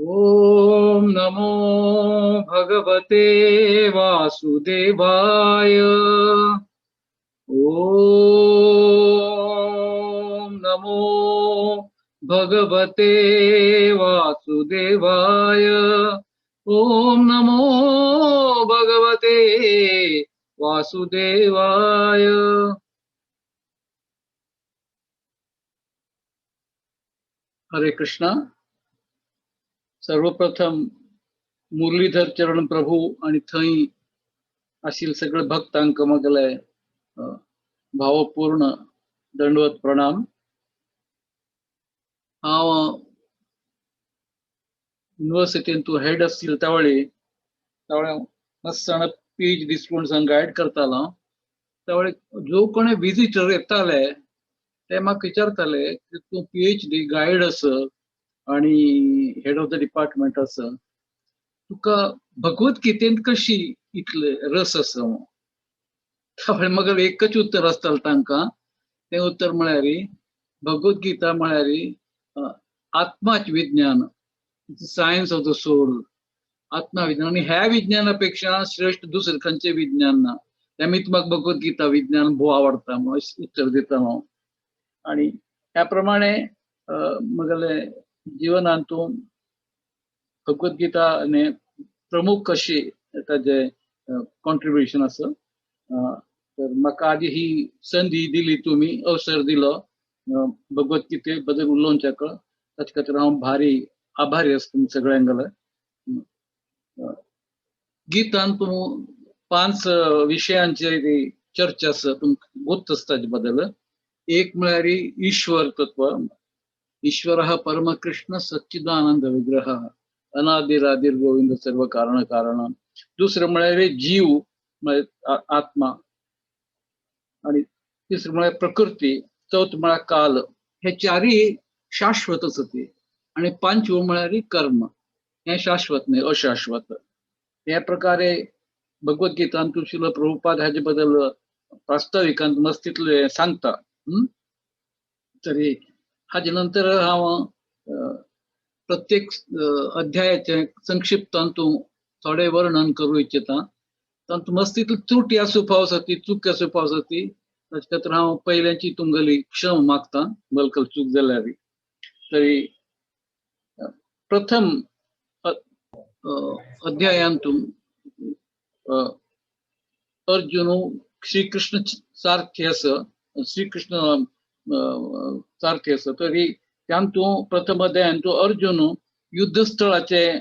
ओम नमो भगवते वासुदेवाय. ओम नमो भगवते वासुदेवाय. ओम नमो भगवते वासुदेवाय. हरे कृष्णा. सर्वप्रथम मुरलीधर चरण प्रभू आणि थंय आशिल्ले सगळे भक्तांक म्हगेले भावपूर्ण दंडवत प्रणाम. हांव युनिवर्सिटीन तूं हेड आशिल्लो त्या वेळी मस्त जाणा पीएचडी स्टुडंट्सांक गायड करतालो. त्या वेळी जो कोणी विजिटर येताले ते म्हाका विचारताले की तूं पीएचडी गायड आसा आणि हेड ऑफ the department आसा, तुका भगवत गीतेंत कशी इतले रस आसा? त्या मगेलें एकच उत्तर आसतालें तांकां, तें उत्तर म्हळ्यार भगवत गीता म्हळ्यार आत्माच विज्ञान, सायन्स ऑफ the soul, आत्मा विज्ञान. आनी ह्या विज्ञाना पेक्षा श्रेष्ठ दुसरें खंयचें विज्ञान ना. त्या म्हाका भगवत गीता विज्ञान भोव आवडटा म्हणून उत्तर दिता हांव. आनी ह्या प्रमाणे म्हगेले जिवनांत तूं भगवत गीता प्रमुख कशी ताजें कॉन्ट्रिब्युशन आसा. तर म्हाका आजी ही संदी दिली तुमी, अवसर दिलो भगवत गीते बद्दल उलोवच्याक, ताचे खातीर हांव भारी आभारी आसा तुमी सगळ्यांगेले. गीतान तूं 5 विशयांचेर चर्चा आसा, तुमकां गोत्त आसा ताजे बद्दल. एक म्हळ्यार ईश्वर तत्व, ईश्वरः परमकृष्ण सच्चिदानंद विग्रह अनादिरादिर गोविंद सर्व कारण कारण. दुसरें म्हळ्यार जीव म्हळ्यार आत्मा, आणि तिसरें म्हळ्यार प्रकृती, चवथें म्हळ्यार काल. हे चारय शाश्वत आसा ती. आनी पांचवो म्हळ्यार कर्म, हें शाश्वत न्हय, अशाश्वत. हे प्रकारे भगवत गीतांत श्रील प्रभुपाद हाजे बद्दल प्रास्ताविकांत मस्त तितलें सांगता. तरी हाजे नंतर हांव प्रत्येक अध्यायाचें संक्षिप्तांत थोडें वर्णन करूं इच्छिता. तातूंत मस्त तितली त्रुटी आसूं फावो आसा ती, चूक आसूं फावो आसा ती, ताचे खातीर हांव पयल्यांची तुमगेली क्षमा मागता बलकल चूक जाल्यार. तरी प्रथम अध्यायांतून अर्जुन श्रीकृष्ण सारथी आसा, श्रीकृष्ण सारथी आसा. तरी तातूंत प्रथम अध्यायांतू अर्जुन युद्धस्थळाचें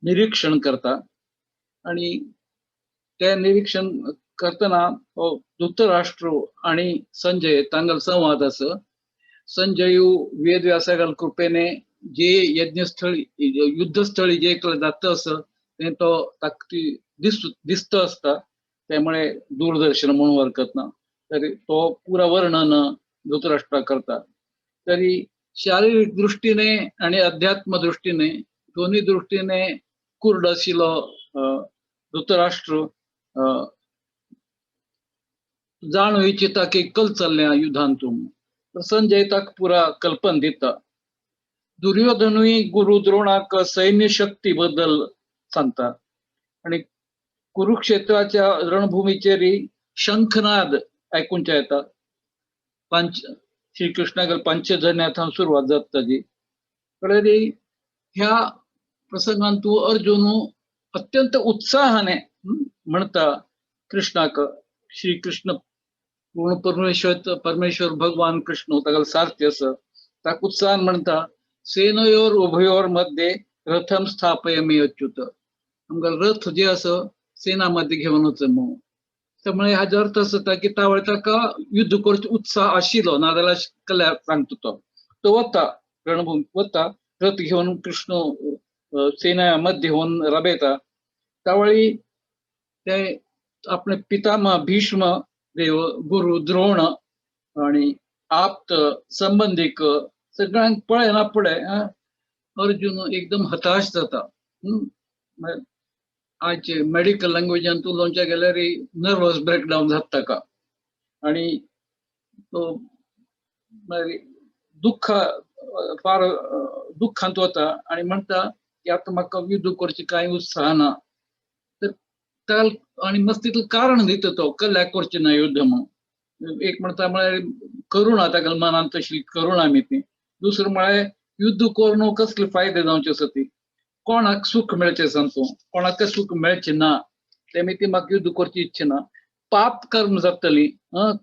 निरीक्षण करता आणि ते निरीक्षण करतना धृतराष्ट्र आणि संजय तांगल संवाद आसा. संजय वेदव्यासागल कृपेने जे यज्ञस्थळी युद्धस्थळी जे एकले जाता आसा तें तो ताका ती दिसता आसता, त्यामुळे दूरदर्शन म्हणून हरकत ना. तरी तो पुरा वर्णन धृतराष्ट्र करता. तरी शारीरिक दृष्टीने आणि अध्यात्म दृष्टीने दोन्ही दृष्टीने कुर्ड आशिल्लो धृतराष्ट्र जाणू इच्छिता की कल चल्ल्या युद्धांतून. संजय ताका पुरा कल्पन दिता. दुर्योधनूय गुरु द्रोणाक सैन्य शक्ती बद्दल सांगता आणि कुरुक्षेत्राच्या रणभूमीचेर शंखनाद आयकुंच्या येता. श्रीकृष्णागेर पंचजन्याथावन सुरवात जाता ताजी. कळ्ळें? ह्या प्रसंगान तूं अर्जुन अत्यंत उत्साहाने म्हणता कृष्णाक, श्रीकृष्ण पूर्ण परमेश्वर, परमेश्वर भगवान कृष्ण ताका सारथी आसा, ताका उत्साहान म्हणता सेनयोर उभयोर मध्ये रथम स्थापयमी अच्युत. आमकां रथ जे आसा सेना मध्ये घेवन वच म्हणून. त्यामुळे हाजो अर्थ आसा की त्या वेळार ताका युद्ध करचो उत्साह आशिल्लो, नाजाल्यार कल्यार सांगता तो. तो वता रणभूमी वता रथ घेवन कृष्ण सेना मध्ये होऊन राबयता. त्यावेळी ते आपले पितामह भीष्म देव, गुरु द्रोण आणि आप्त संबंधिक सगळ्यांक पळयना फुडें अर्जुन एकदम हताश जाता. आयचे मेडिकल लँग्वेजान उलोवच्या गेल्यार नर्वस ब्रेकडावन जाता ताका आणि तो मागीर दुःख फार दुःखांत वता आणि म्हणटा की आतां म्हाका युद्ध करचें कांय उत्साह ना. तर ताका आनी मस्त तितलें कारण दिता तो कल्याक करचें ना युद्ध म्हणून. एक म्हणटा म्हळ्यार करुणा, ताका मनांत तशी करुणा मी ती. दुसरें म्हळ्यार युद्ध करून कसले फायदे जावचे आसा ती, कोणाक सुख मेळचें सांगतो, कोणाक सुख मेळचें ना, ते ती म्हाका युद्ध करची इच्छा ना. पाप कर्म जातली,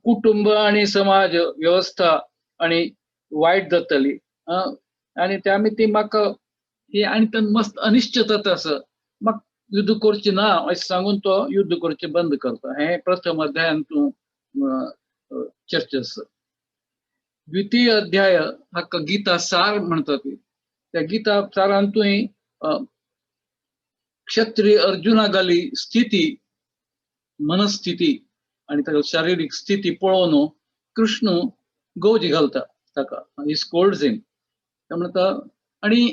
कुटुंब आनी समाज व्यवस्था आनी वायट जातली, आनी त्या ती म्हाका ही आनी ते मस्त अनिश्चितता आसा, म्हाका युद्ध करचें ना अशें सांगून तो युद्ध करचें बंद करता. हें प्रथम अध्यायान तूं चर्चा आसा. द्वितीय अध्याय हाका गीता सार म्हणटा ती. त्या गीता सारांतूय क्षत्रिय अर्जुनागाली स्थिती, मनस्थिती आनी ताका शारिरीक स्थिती पळोवन कृष्ण गौजी घालता ताका, ही स्कोल्ड्स हिम. म्हणटा आनी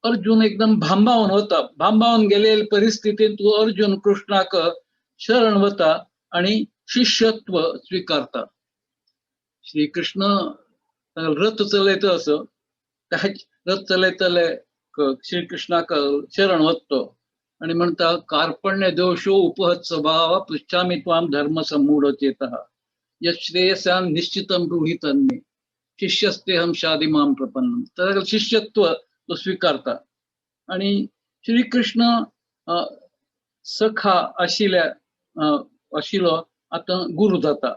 अर्जुन एकदम भांबावन वता. भांबावन गेलेले परिस्थितींत अर्जुन कृष्णाक शरण वता आनी शिष्यत्व स्विकारता. श्री कृष्ण रथ चलयता असो, रथ चलयतले श्रीकृष्णाक शरण वतो आनी म्हणटा कार्पण्य दोशो उपहत स्वभाव पृच्छामि त्वां धर्म सम्मूढ चेतः यश्रेयसां निश्चितं ब्रूहि तन्मे शिष्यस्तेहं शाधि मां प्रपन्नम. तर शिष्यत्व तो स्विकारता. आनी श्रीकृष्ण सखा आशिल्ल्या आशिल्लो आतां गुरू जाता.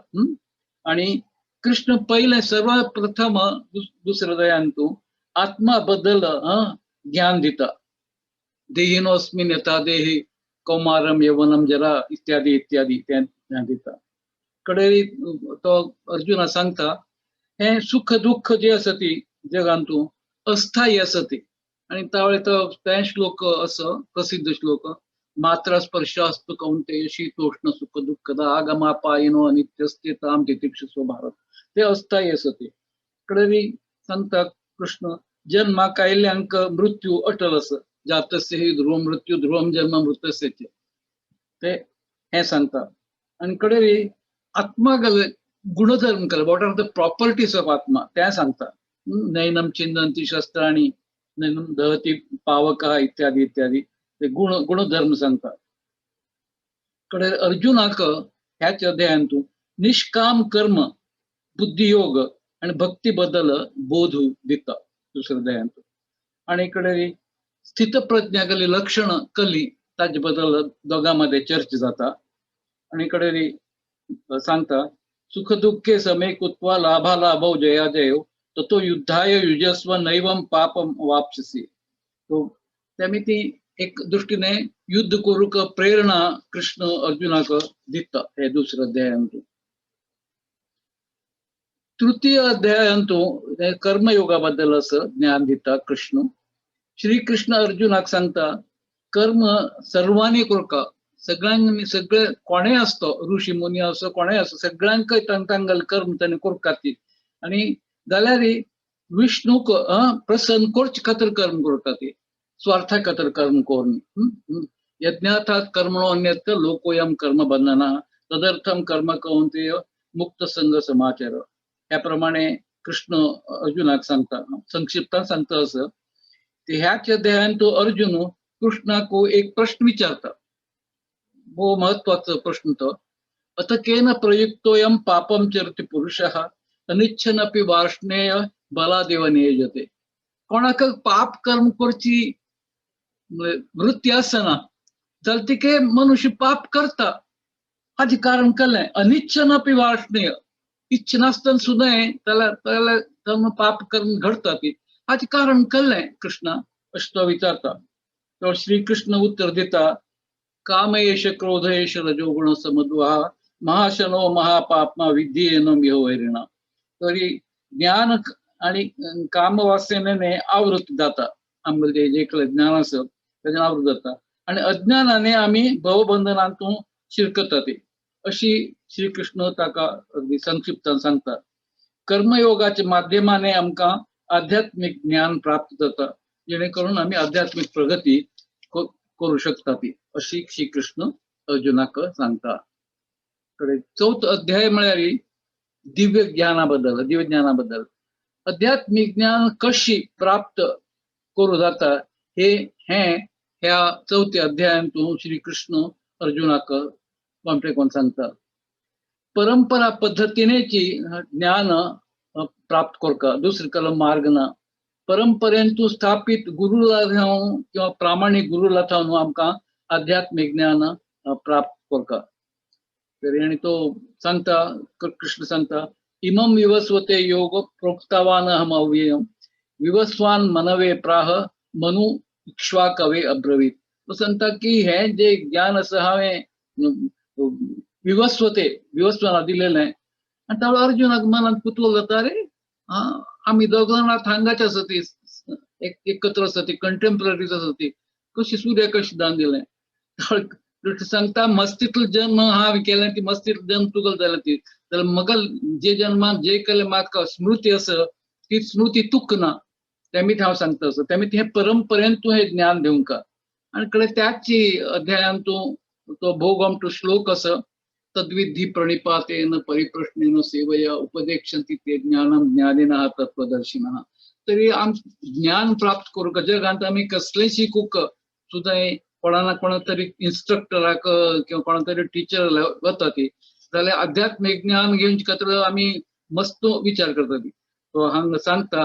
आनी कृष्ण पयलें सर्वप्रथम दुसऱ्या दयान तूं आत्मा बद्दल ज्ञान दिता. देहिनोस्मिन यथा देहि कौमारम यवनम जरा इत्यादी इत्यादी तें ज्ञान दिता. कडे तो अर्जुना सांगता हें सुख दुःख जे आसा ती जगांतू अस्थायी आसा ती. आनी त्यावेळी तो तें श्लोक असो प्रसिद्ध श्लोक, मात्रा स्पर्शास्तु कौंतेय शीतोष्ण सुख दुःखदा आगमापायिनो अनित्यस्ते ताम तितिक्षस्व भारत. ते अस्थायी आसा ती. कडे सांगता कृष्ण जन्माक आयिल्ल्यांक मृत्यू अटल आसा, जातस्य हि ध्रुव मृत्यू ध्रुवम जन्म मृतस्य ते हें सांगता. आनी कडे आत्मा गुणधर्म कल, what are the properties of आत्मा तें सांगता. नैनम चिंदंती शस्त्राणी नैनम दहती पावकः इत्यादी इत्यादी ते गुण गुणधर्म सांगता. कडे अर्जुनाक ह्याच अध्यायांतू निष्काम कर्म, बुद्धियोग आनी भक्ती बद्दल बोध दिता दुसऱ्या अध्यायांतू. आनी कडे स्थितप्रज्ञा लक्षण कली ताजे बद्दल दोगां मदें चर्चा जाता. आनी कडे सांगता सुख दुःखे समे कृत्वा लाभा लाभौ जया जयो ततो युद्धाय युजस्व नैवं पापम वापसि. तो तेमी ती एक दृष्टीने युद्ध करूंक प्रेरणा कृष्ण अर्जुनाक दिता हे दुसऱ्या अध्यायांतू. तृतीय अध्यायांतू कर्मयोगा बद्दल असं ज्ञान दिता कृष्ण. श्री कृष्ण अर्जुनाक सांगता कर्म सर्वांनी करका, सगळ्यांनी सगळे कोणेय आसतो ऋषी मुनी असो कोणेय आसो सगळ्यांक तांगल कर्म ताणें करका ती. आनी जाल्यार विष्णूक प्रसन्न करचे खातीर कर्म करता ती, स्वार्था खातीर कर्म करून. यज्ञार्थात कर्मणो अन्यत्र लोकोयम कर्म बंधना तदर्थम कर्म कौंतेय मुक्त संग समाचार. ह्या प्रमाणे कृष्ण अर्जुनाक सांगता, संक्षिप्तान सांगता असं. ह्याच अध्यायान तो अर्जुन कृष्णाक एक प्रश्न विचारता, भोव महत्वाचो प्रश्न तो. अथ केन प्रयुक्तोयम पापम चरति पुरुषः अनिच्छन अपि वार्ष्णेय बलादेव नियोजते. कोणाक पाप कर्म करची वृत्ती आसना जाल्यार तिके मनुष्य पाप करता. हाजें कारण केलें अनिच्छन अपि वार्ष्णेय, इच्छा नासतना सुद्दां त्याला पाप कर्म घडता ती, हाजें कारण केलें कृष्णा अशें तो विचारता. तर श्री कृष्ण उत्तर दिता काम एष क्रोध एष रजोगुण समद्वः महाशनो महापाप्मा विद्धि एनम वैरिणा. तरी ज्ञान आणि कामवासनेने आवृत जाता, आमगेलें जे एकलें ज्ञान आसा तेजें आवृत जाता आणि अज्ञानाने आमी भवबंधनांतून शिरकता ती, अशी श्रीकृष्ण ताका अगदी संक्षिप्तान सांगता. कर्मयोगाच्या माध्यमाने आमकां आध्यात्मिक ज्ञान प्राप्त जाता, जेणे करून आमी आध्यात्मिक प्रगती करू शकता ती, अशी श्रीकृष्ण अर्जुनाक सांगता. चौथ अध्याय म्हळ्यार दिव्य ज्ञाना बद्दल. दिव्य ज्ञाना बद्दल आध्यात्मिक ज्ञान कशी प्राप्त करू जाता हे हें ह्या चवथ्या अध्यायांतून श्री कृष्ण अर्जुनाक कोणते कोण सांगता. परंपरा पद्धतीनेची ज्ञान प्राप्त करका दुसरे कल मार्ग ना. परंपरेन तूं स्थापित गुरुला जावं किंवा प्रामाणीक गुरुला जावन आमकां आध्यात्मीक ज्ञान प्राप्त करका. तरी आनी तो सांगता, कृष्ण सांगता, इमम विवस्वते योग प्रोक्तवान अहम अव्ययम विवस्वान मनवे प्राह मनु इक्ष्वाकवे अब्रवीत. तो सांगता की हें जे ज्ञान आसा हांवें विवस्वते विवस्वाना दिलेलें. आनी त्या अर्जुनाक मनांत कुतूहल जाता, अरे आमी दोग जाणां हांगाच आसा ती एकत्र आसा ती कंटेम्पररीज आसा ती कशी सूर्या कशी दान दिलें. कृष्ण सांगता मस्तीतलो जन्म हांवें केलें ती मस्तीतलो जन्म तुका जाल्या ती, जाल्यार म्हाका जे जन्मान जे केलें म्हाका स्मृती आसा ती स्मृती तुक ना, तेमीत हांव सांगता आसा. तेमीत हे परंपरेन तूं हें ज्ञान दिवंक. आनी कडेन त्याच अध्यायान तूं तो भोग श्लोक आसा, तद्विधी प्रणिपातेन परिप्रश्नेन सेवया उपदेक्षन्ति ते ज्ञानम ज्ञानिनः तत्त्वदर्शिनः. तरी आम ज्ञान प्राप्त करूंक जगांत आमी कसलें शिकूंक सुद्दां कोणा ना कोणा तरी इन्स्ट्रक्टराक किंवा कोणा तरी टिचर वता ती, जाल्यार आध्यात्मीक ज्ञान घेवचे खातीर आमी मस्त विचार करता ती. तो हांगा सांगता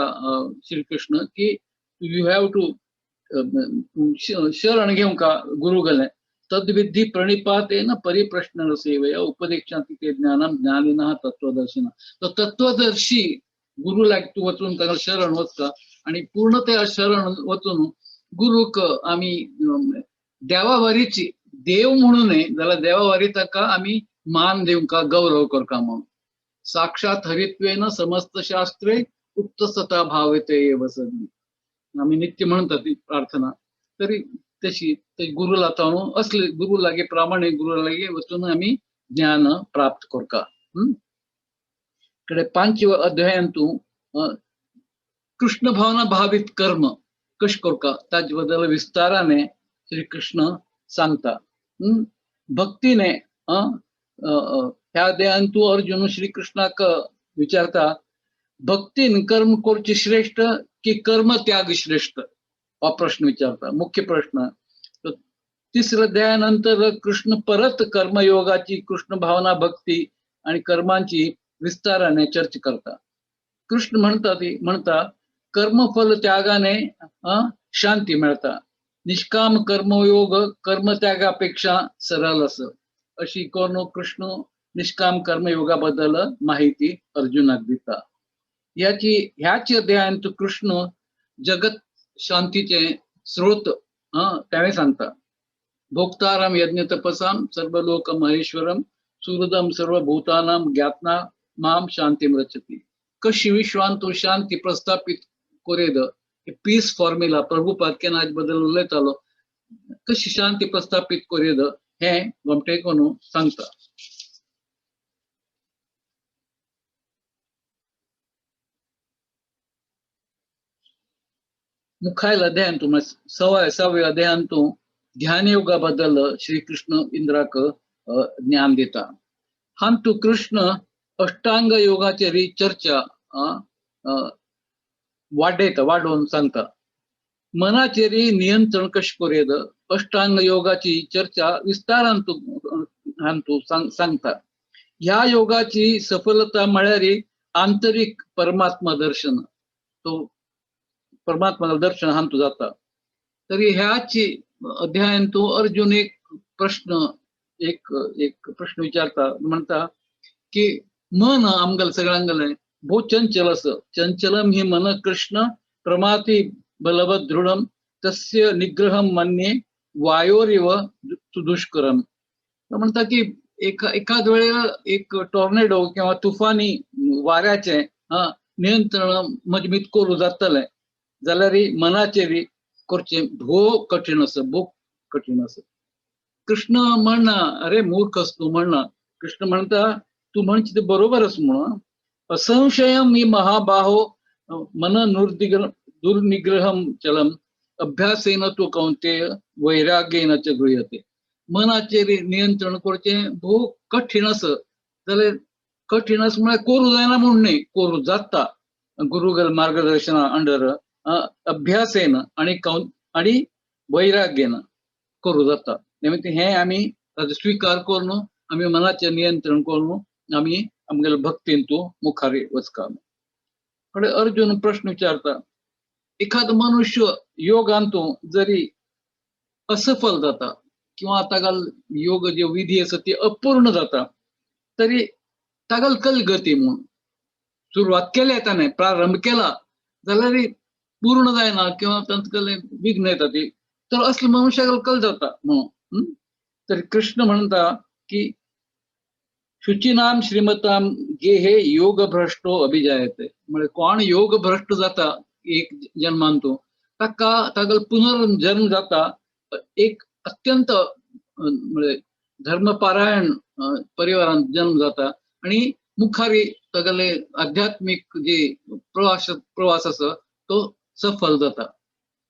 श्री कृष्ण की you have to शरण घेवंक गुरु गेलें. तद्विधी प्रणिपातेन परिप्रश्न सेवया उपदेक्षांति ते ज्ञानम ज्ञानिनः तत्त्वदर्शिनः. तो तत्त्वदर्शी गुरु लाग तूं वचून ताका शरण वचता आनी पूर्ण त्या शरण वचून गुरूक आमी देवावरीची देव म्हणू न्हय जाल्यार देवावरी ताका आमी मान दिवंक गौरव करता म्हणून. साक्षात हरित्वेन समस्त शास्त्रे उक्त सता भावते एव सद्मी. आमी नित्य म्हणटा ती प्रार्थना. तरी तशी गुरु लाता असले गुरु लागी प्रामाणिक गुरु लागी वचून आमी ज्ञान प्राप्त करता. कडे पांचव्या अध्यायांतू कृष्ण भावना भावित कर्म कश करता ताजे बद्दल विस्ताराने श्री कृष्ण सांगता. भक्तीने ह्या अध्यायांतू अर्जुन श्री कृष्णाक विचारता, भक्तीन कर्म करचे श्रेष्ठ की कर्म त्याग श्रेष्ठ, हा प्रश्न विचारता, मुख्य प्रश्न. तिसऱ्या अध्यायानंतर कृष्ण परत कर्मयोगाची कृष्ण भावना भक्ती आणि कर्मांची विस्ताराने चर्चा करता. कृष्ण म्हणता ती म्हणता कर्मफल त्यागाने शांती मिळता, निष्काम कर्मयोग कर्मत्यागापेक्षा सरळ असं अशी करून कृष्ण निष्काम कर्मयोगाबद्दल माहिती अर्जुनाक दिता. याची ह्याच अध्यायांत कृष्ण जगत शांतीचे स्रोत त्यावें सांगता. भोक्ताराम यज्ञ तपसाम सर्वलोक महेश्वरम सुहृदम सर्वभूतानाम ज्ञातना माम शांतीम रचती. कशी विश्वान तो शांती प्रस्थापित कोरेद, पीस फॉर्म्युला प्रभुपाद केन्ना हाजे बद्दल उलयतालो, कशी शांती प्रस्थापित कोरेद हें गोमटे कोणू सांगता. मुखायल अध्यायांतू सव्या अध्यायांतू ध्यान योगा बद्दल श्री कृष्ण इंद्राक ज्ञान दिता. हांतू कृष्ण अष्टांग योगाचेर चर्चा वाडयता, वाडोवन सांगता. मनाचेर नियंत्रण कशें करूं येता अष्टांग योगाची चर्चा विस्तारान तूं सांगता. ह्या योगाची सफलता म्हळ्यार आंतरीक परमात्मा दर्शन, तो परमात्मा दर्शन हांतू जाता. तरी ह्याच अध्यायान तूं अर्जुन एक प्रश्न एक एक प्रश्न विचारता, म्हणटा की मन आमगेलें सगळ्यांगेलें भोव चंचल आसा. चंचलम ही मन कृष्ण प्रमाती बलवत दृढम तस्य निग्रहम मन्ये वायोरिव दुष्करम. म्हणटा की एकाद वेळे एक टॉर्नेडो किंवा तुफानी वाऱ्याचें नियंत्रण मजबीत करूं जातलें जाल्यार मनाचेर करचें भोव कठीण आसा, भोव कठीण आसा. कृष्ण म्हणना अरे मूर्ख आस तूं म्हणना, कृष्ण म्हणटा तूं म्हणचे तें बरोबर आसा म्हणून. असंशयम ही महाबाहो मन दुर्निग्रहम चलम अभ्यासेन तूं कौंतेय वैराग्येन च गृह्यते. मनाचेर नियंत्रण करचें भोव कठीण आसा, जाल्यार कठीण आसा म्हळ्यार करूं जायना म्हूण न्हय, करूं जाता गुरुगल मार्गदर्शना अंडर अभ्यासेन आणि आनी वैराग्यन करूं जाता. हें आमी ताजो स्विकार करून आमी मनाचें नियंत्रण करून आमी आमगेले भक्तीन तूं मुखार वचका. कडे अर्जुन प्रश्न विचारता, एखादो मनुष्य योगान तूं जरी असफल जाता किंवा तागल योग जे विधी आसा ती अपूर्ण जाता तरी तागल कल गती म्हणून सुरवात केल्या ताणें, प्रारंभ केला जाल्यार पूर्ण जायना किंवा तांकां विघ्न येता ती, तर असले मनुष्याक कल जाता म्हणून. तर कृष्ण म्हणता की शुचीनाम श्रीमताम गेहे योग भ्रष्टो अभिजायते, म्हणजे कोण योग भ्रष्ट जाता एक जन्मान तो ताका तागल पुनर्जन्म जाता एक अत्यंत म्हणजे धर्मपारायण परिवारांत जन्म जाता आणि मुखारी तागले आध्यात्मिक जे प्रवास प्रवास आसा तो सफल जाता,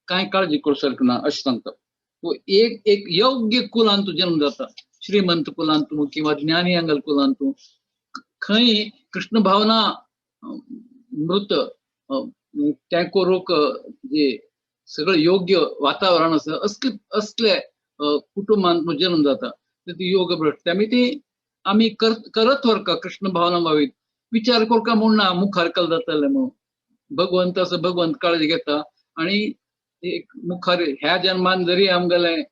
कांय काळजी करूं सारकें ना अशें सांगता. तो एक एक योग्य कुलांत जन्म जाता, श्रीमंत कुलांत किंवा ज्ञानी अंगल कुलांत, खंय कृष्ण भावना मृत तें करूंक जे सगळें योग्य वातावरण आसा असले असले कुटुंबांत जन्म जाता ती योग भ्रष्ट. आमी ती आमी करत व्हरका कृष्ण भावना भावीत विचार करका म्हूण ना मुखार कल जातलें म्हणून. भगवंत असो भगवंत काळजी घेता आणि एक मुखार ह्या जन्मान जरी आमगेलें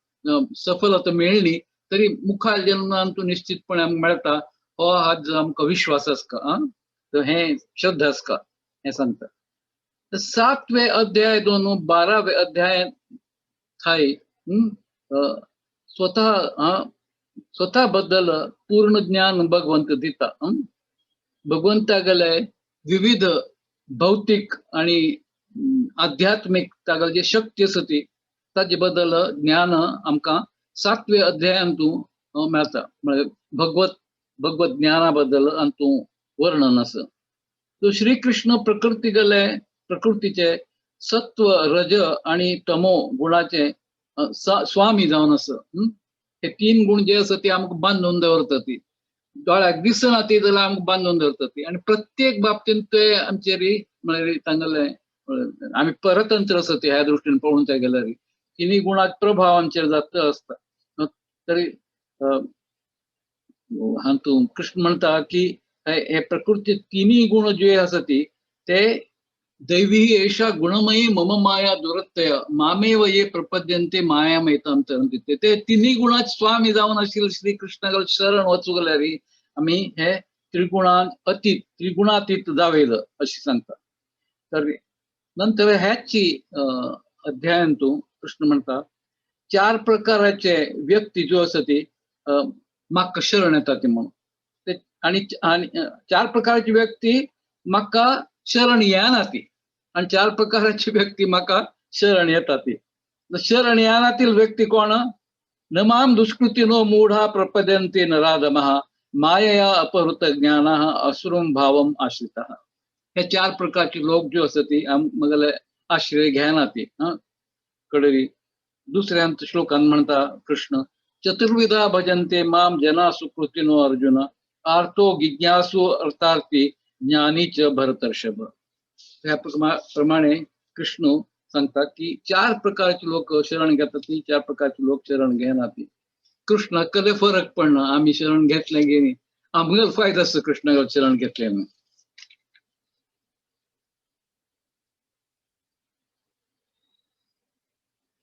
सफलता मेळ्ळी तरी मुखार जन्मान तूं निश्चितपणे आमकां मेळटा, हो हाज आमकां विश्वास आसता, आं तर हें श्रद्धा आसता हें सांगता. सातवे अध्याय दोन 12वे अध्याय थाय स्वतः स्वतः बद्दल पूर्ण ज्ञान भगवंत दिता. भगवंतागले विविध भौतिक आणि आध्यात्मिक तागले जे शक्ती आसा ती ताजे बद्दल ज्ञान आमकां 7वे अध्यायांतू मेळटा. म्हळ्यार भगवत भगवत ज्ञाना बद्दल अंतू वर्णन आसा. तो श्री कृष्ण प्रकृती गेले प्रकृतीचे सत्व रज आणि तमो गुणाचे स्वामी जावन आसा. हे 3 गुण जे आसा ते आमकां बांदून दवरता, ती दोळ्याक दिसना ती जाल्यार आमकां बांदून दवरता ती, आनी प्रत्येक बाबतींत ते आमचेर म्हळ्यार तांगेले आमी परतंत्र आसा ते ह्या दृश्टीन पळोवंक गेल्यार तिनूय गुणांक प्रभाव आमचेर जाता आसता. तरी हातूंत कृष्ण म्हणटा की हे प्रकृती तिनूय गुण जे आसा ती ते दैवी एषा गुणमयी मम माया दुरत्यय मामेव ये प्रपद्यन्ते मायामेतां तरन्ति. ते तिनूय गुणांत स्वामी जावन आशिल्ले श्री कृष्णाक शरण वचूंक जाल्यार आमी हे त्रिगुणांत अतीत त्रिगुणातीत जावेल अशें सांगता. तर नंतर ह्याची अध्यायांतू कृष्ण म्हणटा 4 प्रकाराचे व्यक्ती ज्यो आसा ती म्हाका शरण येता ती म्हणून. आनी 4 प्रकारची व्यक्ती म्हाका शरण येना ती आनी 4 प्रकारची व्यक्ती म्हाका शरण येता ती. शरण येनातील व्यक्ती कोण? नमाम दुष्कृतिनो मूढा प्रपद्यन्ते नराधमः मायया अपहृत ज्ञानः असुरं भावम आश्रितः. हे 4 प्रकारचे लोक ज्यो आसा ती मगले आश्रय घेना ती. कडरी दुसऱ्या श्लोकान म्हणता कृष्ण चतुर्विधा भजन्ते माम जना सुकृतिनो अर्जुन आर्तो जिज्ञासु अर्थार्थी ज्ञानी च भरतर्षभ. ह्या प्रमाणे कृष्ण सांगता की 4 प्रकारचे लोक शरण घेतात ती, 4 प्रकारचे लोक शरण घेना ती. कृष्ण कले फरक पडना आमी शरण घेतले गेली आमकां फायदो आसता कृष्णाक शरण घेतल्यान.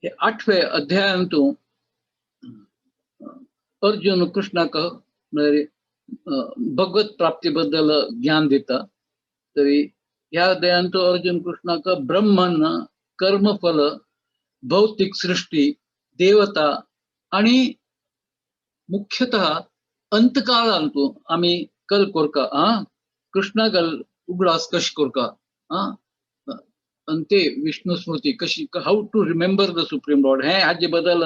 हे 8वे अध्यायांतू अर्जुन कृष्णाक म्हळ्यार भगवत प्राप्ती बद्दल ज्ञान दिता. तरी ह्या अध्यायांत अर्जुन कृष्णाक ब्रह्मन कर्मफल भौतिक सृष्टी देवता आणि मुख्यतः अंतकाळांतू आमी कल कोरका कृष्णागल उगडास कश कोरका अंते विष्णु स्मृती कशी how to remember the supreme lord हे हाजे बद्दल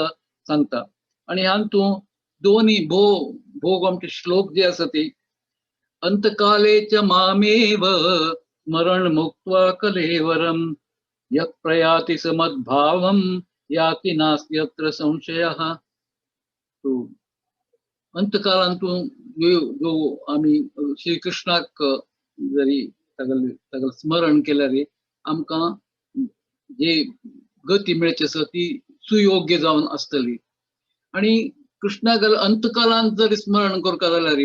सांगता. आनी हातूंत दोनी भो भोग आमचे श्लोक जे आसा ती अंतकाले च मामेव स्मरण मुक्त्वा कलेवरम यत् प्रयाति समद्भावम याति नास्त्यत्र संशयः. तो अंतकालांतू जो आमी श्री कृष्णाक जरी तागेलें स्मरण केल्यार आमकां जे गती मेळची आसा ती सुयोग्य जावन आसतली. आनी कृष्णाक अंतकालान जर स्मरण करता जाल्यार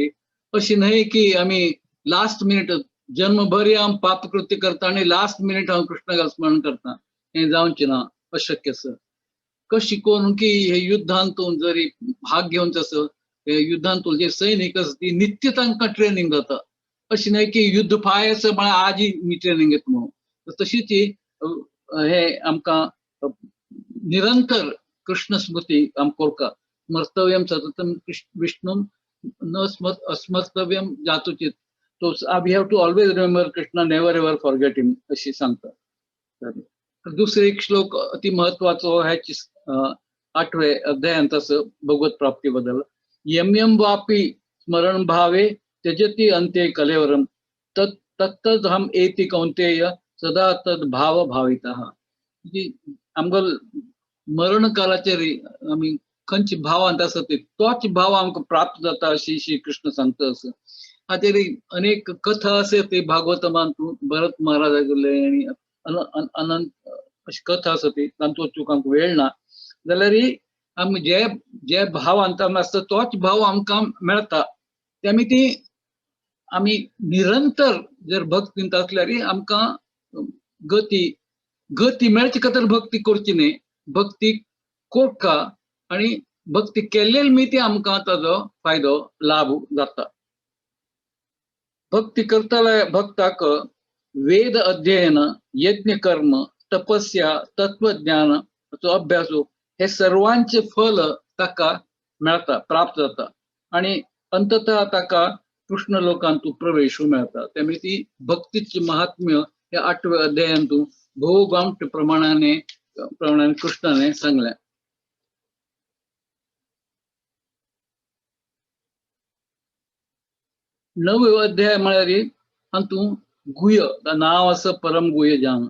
अशी न्हय की आमी लास्ट मिनिट जन्मभर हांव पापकृत्य करता आनी लास्ट मिनिट हांव कृष्णाक स्मरण करता, हें जावचें ना, अशक्य आसा. कशी करून की हे युद्धांतून जरी भाग घेवचो आसा, हे युद्धांतून जे सैनिक आसा ती नित्य तांकां ट्रेनिंग जाता, अशी न्हय की युद्ध फाय आसा म्हळ्यार आजी मी ट्रेनिंग घेता म्हणून. तशीच हे आमकां निरंतर कृष्ण स्मृती आमकां करता. स्मर्तव्यम सततम विष्णु न अस्मर्तव्यम जातुचित. तो we have to always remember Krishna, never ever forget him अशी सांगता. दुसरे एक श्लोक अति महत्वाचो ह्याच आठवे अध्यायांत आसा भगवत प्राप्ती बद्दल. यम यम वापी स्मरण भावे त्यजती अंते कलेवरम तत् तत्तद हम एति कौंतेय सदा तद भाव भावितः. आमकां मरण कालाचेर आमी खंयचे भावांत आसा ते तोच भाव आमकां प्राप्त जाता अशी श्री कृष्ण सांगता आसा. हाचेर अनेक कथा आसा ती भागवतमान भरत महाराजागेले आनी अनंत अशी कथा आसा ती तांचो वचूंक आमकां वेळ ना. जाल्यार आमी जे जे भावांत आसता तोच भाव आमकां मेळटा. ते आमी ती आमी निरंतर जर भक्तींत आसल्यार आमकां गती गती मेळचे खातीर भक्ती करची न्ही, भक्ती कोरका आनी भक्ती केल्ले मी आमकां ताजो फायदो लाभ जाता. भक्ती करतले भक्ताक वेद अध्ययन, यज्ञ कर्म, तपस्या, तत्वज्ञान अभ्यास हे सर्वांचे फल ताका मेळता, प्राप्त जाता आनी अंततः ताका कृष्ण लोकांतु प्रवेश मेळता. त्यामुळे ती भक्तीचे महात्म्य ह्या आठव्या अध्यायांतु भोव प्रमाणाने प्रमाणाने कृष्णाने सांगलें. नवे अध्याय म्हळ्यार हातूंत गुह्य नांव आसा परम गुह्य जान.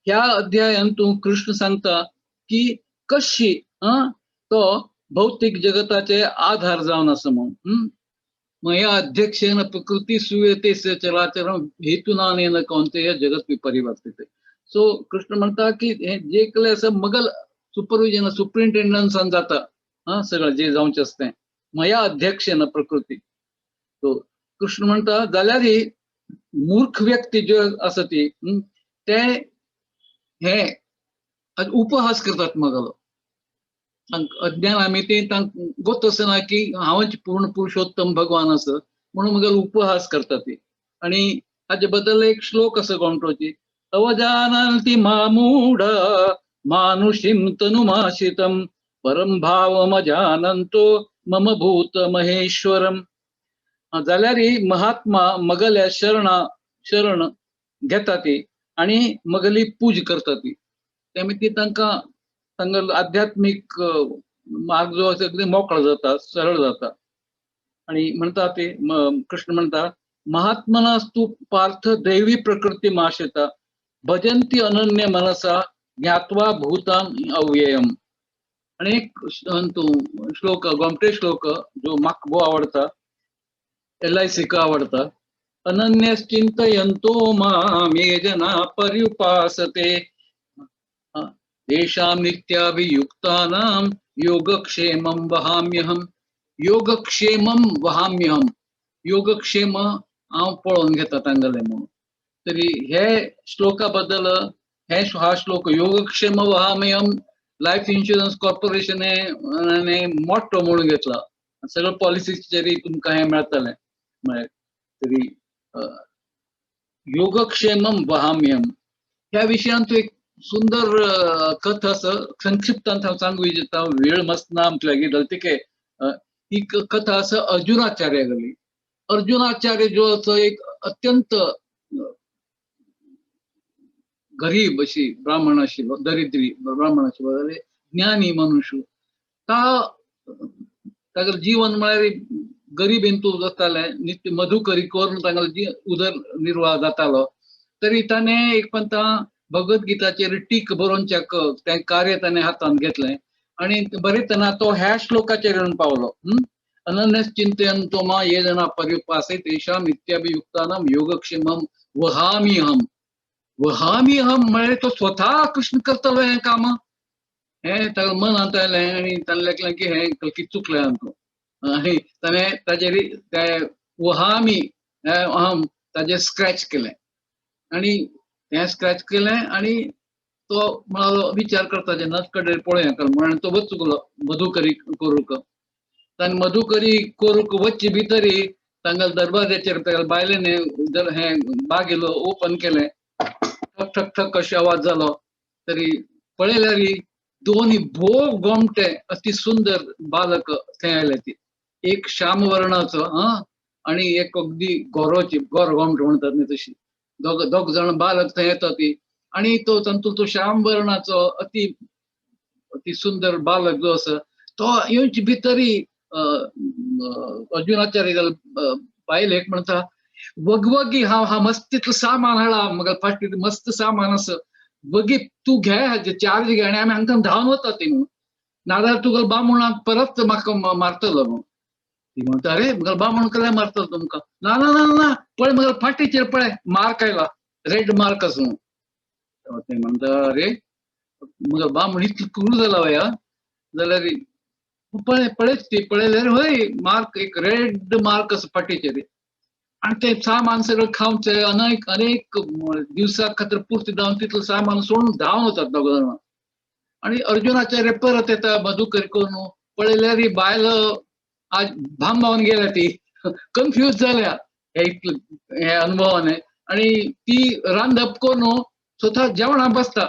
ह्या अध्यायांतु कृष्ण सांगता की कशी तो भौतिक जगताचे आधार जावन आसा म्हणून. मया अध्यक्षेन प्रकृती सुयते चराचर हेतुनानेन कौंतेय जगत विपरिवर्तित. सो कृष्ण म्हणता की हे जे केलें आसा मगल सुपरविजन सुप्रिंटेंडन्सान जाता सगळें जे जावचें आसा तें मया अध्यक्षेन प्रकृती. सो कृष्ण म्हणता जाल्यार मूर्ख व्यक्ती ज्यो आसा ती ते हे उपहास करतात मगलो. अज्ञान आमी ते तांकां गोत आसना की हांवच पूर्ण पुरुषोत्तम भगवान आसा म्हणून मगल उपहास करतात ती. आनी हाजे बद्दल एक श्लोक आसा गोमटोची, अवजानन्ति मामूढ मानुषीं तनुमाश्रितं परम भावमजानन्तो मम भूत महेश्वरम. जाल्यार महात्मा मगल्या शरणा शरण घेता ती आनी मगली पूज करता ती. त्यामुळे ती तांकां तांगेलो आध्यात्मीक मार्ग जो आसा अगदी मोकळो जाता, सरळ जाता. आनी म्हणटा ते कृष्ण म्हणटा महात्मनास्तु पार्थ दैवी प्रकृती माश्रिता भजंती अनन्य मनसा ज्ञात्वा भूतां अव्ययम. आनी एक श्लोक गोमटे श्लोक जो म्हाका भोव आवडटा, LIC का आवडता. अनन्यश्चिन्तयन्तो मां ये जना पर्युपासते तेषां नित्याभियुक्तानां योगक्षेमं वहाम्यहं. योगक्षेमं वहाम्यहं, योगक्षेम हांव पळोवन घेता तांगेलें म्हणून. तरी हे श्लोका बद्दल हे हा श्लोक योगक्षेम वहाम्यहं लायफ इन्शुरन्स कॉर्पोरेशने मोटो म्हणून घेतला. सगळं पॉलिसीचेर तुमकां हें मेळटलें म्हळ्यार. तरी योगक्षेमम वहाम्यहं ह्या विशयांत एक सुंदर कथा आसा. संक्षिप्तान हांव सांगू इच्छिता, वेळ मस्त ना आमचे लागीं जाल्यार ही कथा आसा अर्जुनाचार्यागेली. अर्जुनाचार्य जो आसा एक अत्यंत गरीब अशी ब्राह्मण आशिल्लो, दरिद्री ब्राह्मण आशिल्लो, जाल्यार ज्ञानी मनुष्य. तागेलें जीवन म्हळ्यार गरिबेंतू जातालें, नित्य मधुकरी करून तांगेलो उदर निर्वाह जातालो. तरी ताणें एक पंता भगवद्गीताचेर टीक बरोवच्याक तें कार्य ताणें हातांत घेतलें आनी बरयतना तो ह्या श्लोकाचेर येवन पावलो. अनन्यश्चिन्तयन्तो मां ये जना पर्युपासे तेषां नित्याभियुक्तानां योगक्षेमं वहाम्यहं. वहाम्यहं म्हळ्यार तो स्वता कृष्ण करतलो हें काम. हें ताका मनांत आयलें आनी ताणें लेखलें की हें कल्की चुकलें आमकां आनी ताणें ताजेर ते वहामी अहम ताजेर स्क्रॅच केलें आनी हें स्क्रॅच केलें आनी तो म्हणालो विचार करता जेन्ना कडेन पळोवया म्हणून तो वचूंक गेलो मधुकरी करूंक. ताणें मधुकरी करूंक वच्चे भितरी तांगेल्या दरवाज्याचेर तागेल्या बायलेन हें बागेलो ओपन केलें, ठक ठक ठक अशें आवाज जालो. तरी पळयल्यार दोनी भोव गोमटे अति सुंदर बालक थंय आयले ती, एक श्यामवर्णाचो आनी एक अगदी गोरोची गोर गोमट म्हणटात न्ही तशी, दोग जाण बालक थंय येता ती आनी तो तातूंत तो श्यामवर्णाचो अति अति सुंदर बालक जो आसा तो येवचे भितरी अर्जुनाचार्य बायलेक म्हणटा वगवगी हांव हा मस्त तितलें सामान हाडला म्हाका फाटी मस्त सामान आसा, वगी तूं घे हाजे चार्ज घे आनी आमी हांगा धांवन वता ती म्हणून, नाजाल्यार तुगेलो बामणाक परत म्हाका मारतलो म्हणून. ती म्हणटा अरे म्हगेलो बामण कसले मारतलो तुमकां, ना ना ना ना पळय म्हगेलो फाटीचेर पळय मार्क आयला, रेड मार्क आसा म्हणून. ते म्हणटा अरे म्हगेलो बामण इतलो क्रूर जाला वया, जाल्यार पळय पळयत ती पळयल्यार हय मार्क एक रेड मार्क आसा फाटीचेर. आनी तें सामान सगळें खावचें अनेक अनेक दिवसा खातीर पुर्ती जावन तितलें सामान सोडून धांवन वतात दोग जाणां. आनी अर्जुनाचार्य परत येता मधुकर करून पळयल्यार ही बायल आज भांबावन गेल्या, ती कन्फ्यूज जाल्या हे इतले हे अनुभवाने आनी ती रांदप करून स्वता जेवणाक बसता.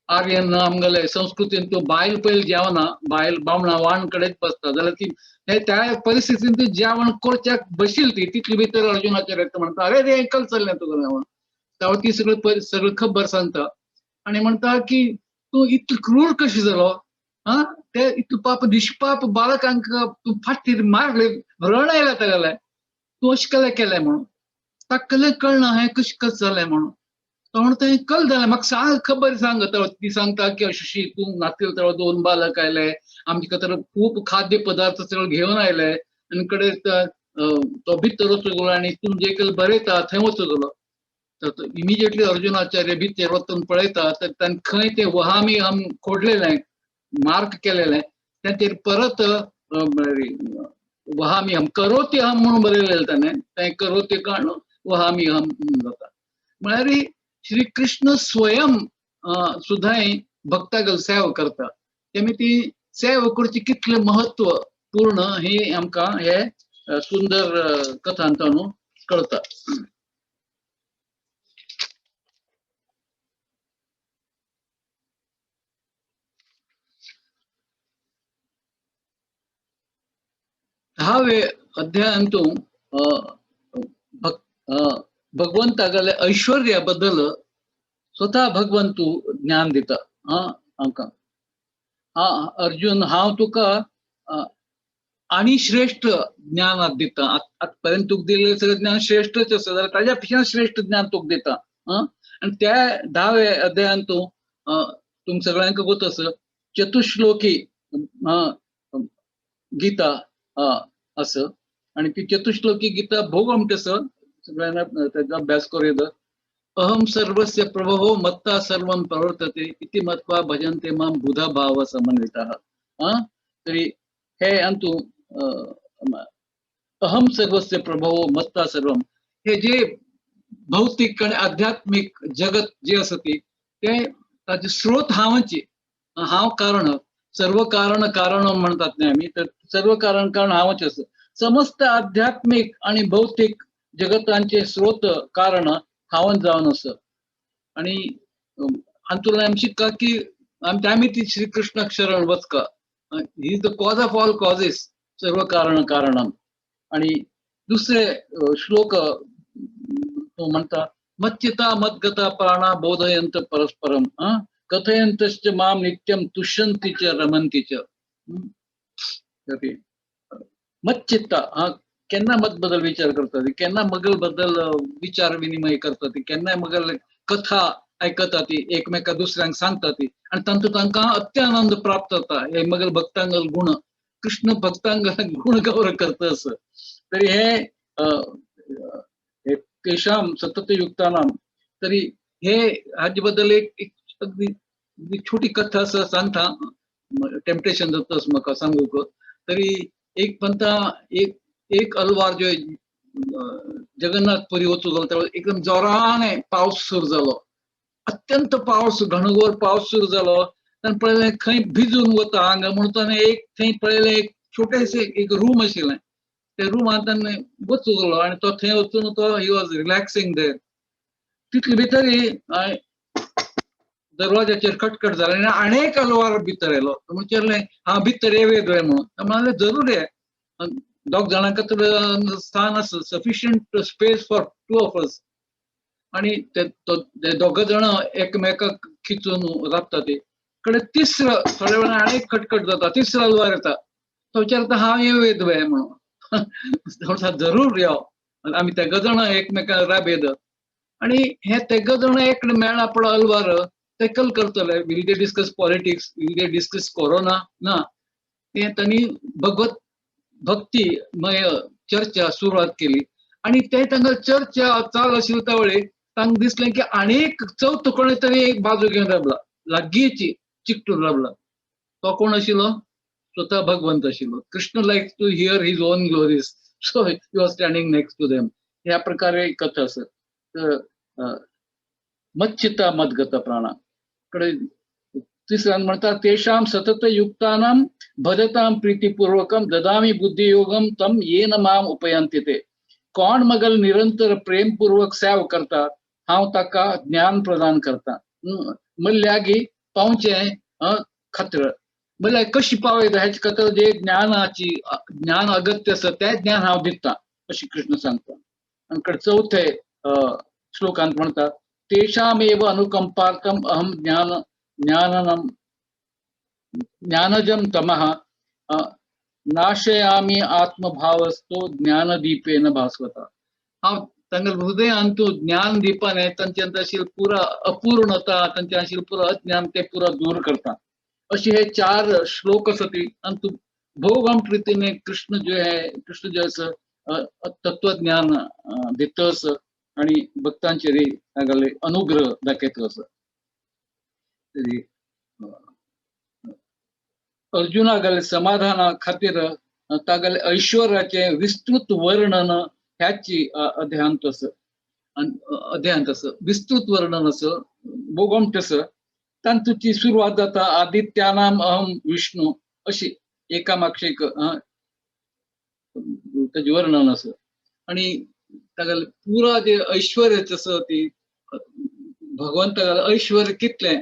आर्यन आमगेले संस्कृतीन तो बायल पयलीं जेवना, बायल बामणा वाण कडेच बसता, जाल्यार ती त्या परिस्थितीन ती जेवण करच्याक बशील ती तितली भितर अर्जुनाचार्य म्हणटा अरे रे कल चल्लें तुका म्हणून. तेन्ना ती सगळी सगळी खबर सांगता आनी म्हणटा की तूं इतलो क्रूर कशें जालो आं, ते इतलो पाप निष्पाप बालकांक तूं फाटीर मारले, रण आयला तागेलें, तूं अशें कलें केलें म्हणून. ताका कलें कळना हें कशें कशें जालें म्हणून. तो म्हणटा तें कल जालें म्हाका सांग खबर सांग. ती सांगता की अशी तूं नातील तेव्हा दोन बालक आयले आमचे खातीर खूब खाद्य पदार्थ सगळे घेवन आयले आनी कडेन तो भितर वचूंक गेलो आनी तूं जे केलें बरयता थंय वचूंक गेलो. तर इमिजिएटली अर्जुनाचार्य भितर वचून पळयता तर ताणें खंय तें वहामी हम खोडलेलें मार्क केलेलें तें परत वहामी हम करोती हम म्हणून बरयलेलें ताणें, तें करोती काडून वहामी हम जाता. म्हळ्यार श्री कृष्ण स्वयं सुद्दां भक्तागल सेवा करता, तेमी ती सेवा करची कितलें महत्व पूर्ण हे आमकां हे सुंदर कथांतून कळता. धावे अध्यायांतू भगवंतागले ऐश्वर्या बद्दल स्वतः भगवंतू ज्ञान दिता आमकां. हा अर्जुन हांव तुका आनी श्रेष्ठ ज्ञान दिता, आतापर्यंत तुका दिलेलें सगळें ज्ञान श्रेष्ठच आसा जाल्यार ताज्या पेक्षा श्रेष्ठ ज्ञान तुका दिता. आनी त्या धावे अध्यायांत तुमकां सगळ्यांक गोत आसा चतुश्लोकी गीता आसा आनी ती चतुश्लोकी गीता भोव आमकां आसा, सगळ्यांना ताचो अभ्यास करूं येता. अहम सर्वस्य प्रभवो मत्ता सर्वं प्रवर्तते इति मत्वा भजन्ते मां बुधा भाव समन्वितः. तरी हे अंतु अहम सर्वस्य प्रभवो मत्ता सर्वं हे जे भौतिक आनी आध्यात्मिक जगत जे आसा ती ते ताचे स्रोत हांवची, हांव कारण, सर्व कारण कारण म्हणतात न्ही आमी, तर सर्व कारण कारण हांवच आसा. समस्त आध्यात्मिक आनी भौतिक जगतांचे स्रोत कारण हांवच जावन आसा. आनी हातूंतल्यान आमी शिकता की आमी ती श्री कृष्णाक शरण वचका, he is the cause of all causes, सर्व कारण कारणम. आनी दुसरे श्लोक तो म्हणटा मच्चिता मद्गता प्राणा बोधयंत परस्परम कथयंतश्च माम नित्यम तुष्यंती च रमंती च. मच्चित्ता हा केन्ना मत बदल विचार करता ती, केन्ना मगल बद्दल विचार विनिमय करता ती, केन्ना मगल कथा आयकता ती, एकमेका दुसऱ्यांक सांगता ती आनी तांतूत तांकां अत्यानंद प्राप्त जाता. हे मगल भक्तांगल गुण, कृष्ण भक्तांगल गुण गौरव करता असं. तरी हे तेषां सततयुक्तानां तरी हे हाजे बद्दल एक अगदी छोटी कथा आसा सांगता, टेम्पटेशन जाता म्हाका सांगूंक. तरी एक पंता एक एक अलवार जो जगन्नाथपुरी वचूंक लागलो त्यावेळी एकदम जोराने पावस सुरू जालो, अत्यंत पावस, घनघोर पावस सुरू जालो. ताणें पळयलें खंय भिजून वता हांगा म्हणून ताणें एक थंय पळयलें एक छोटेशें एक रूम आशिल्लें, त्या रुमांत ताणें वचूंक लागलो आनी तो थंय वचून तो he was relaxing there. तितले भितर दरवाजाचेर खटखट जालें आनी आनी एक अलवार भितर येयलो. विचारलें हांव भितर येवं म्हणून. म्हणलें जरूर ये, दोग जाणां खातीर स्थान आसा, sufficient space for two of us. आनी ते दोग जाणां एकमेकाक खिचून राबता ते कडे तिसरो थोड्या वेळान आनी एक खटखट जाता, तिसरो अलवार येता. तो विचारता हांव येवं वे म्हणून. जरूर यो. आमी तेग जाणां एकमेकाक राबयत आनी हे तेग जाणां एक मेळ्ळा पळय अलवार, ते कल करतले. Will they discuss politics, will they discuss corona? ना, ते तांणी भगवत भक्तिमय चर्चा सुरवात केली. आनी ते तांकां चर्चा चाल आशिल्ली त्या वेळी तांकां दिसलें की आनी एक चवथो कोणे तरी एक बाजू घेवन राबला, लागींच चिकटून राबला. तो कोण आशिल्लो? स्वता भगवंत आशिल्लो. Krishna like to hear his own glories, so he was standing next to them. ह्या प्रकारे कथा आसा. तर मच्चिता मद्गत प्राणा कडे तिसऱ्यान म्हणतात तेषां सतत युक्तानां भजतां प्रीतिपूर्वकं ददामि बुद्धियोगं तम येन माम उपयंति ते. कोण मगल निरंतर प्रेमपूर्वक सेव करता हांव ताका ज्ञान प्रदान करता. मल्ल्यागी पावचें खात्र म्हणल्यार कशी पावयता हेचे खातीर जे ज्ञानाची ज्ञान अगत्य आसा तें ज्ञान हांव दिता अशें कृष्ण सांगता. आनी चवथे श्लोकांत म्हणटा तेषामेव अनुकंपार्थम अहम ज्ञान ज्ञाननम ज्ञानजम तमः नाशयामी आत्मभावस्तो ज्ञानदीपेन भास्वता. हांव तांगेल्या हृदयांत ज्ञान दीपाने तांच्यांत आशिल्ली पुरा अपूर्णता, तांचे आशिल्लें पुरा अज्ञान ते पुरा दूर करता. अशे हे चार श्लोक आसा ती. आनी तूं भोव प्रितीने कृष्ण जे आहे, कृष्ण जे आसा तत्वज्ञान दितस आनी भक्तांचेर तागेले अनुग्रह दाखयता आसा. तरी अर्जुनागेले समाधाना खातीर तागेले ऐश्वर्याचें विस्तृत वर्णन ह्याची अध्यायांत आसा, अध्यायांत आसा विस्तृत वर्णन आसा, भोगमट आसा. तांतूची सुरवात जाता आदित्यानाम अहम विष्णू अशी एका मागशे एक ताजें वर्णन आसा. आनी तागेलें पुरा जे ऐश्वर्याचें आसा ती भगवंतागेलें ऐश्वर्य कितलें,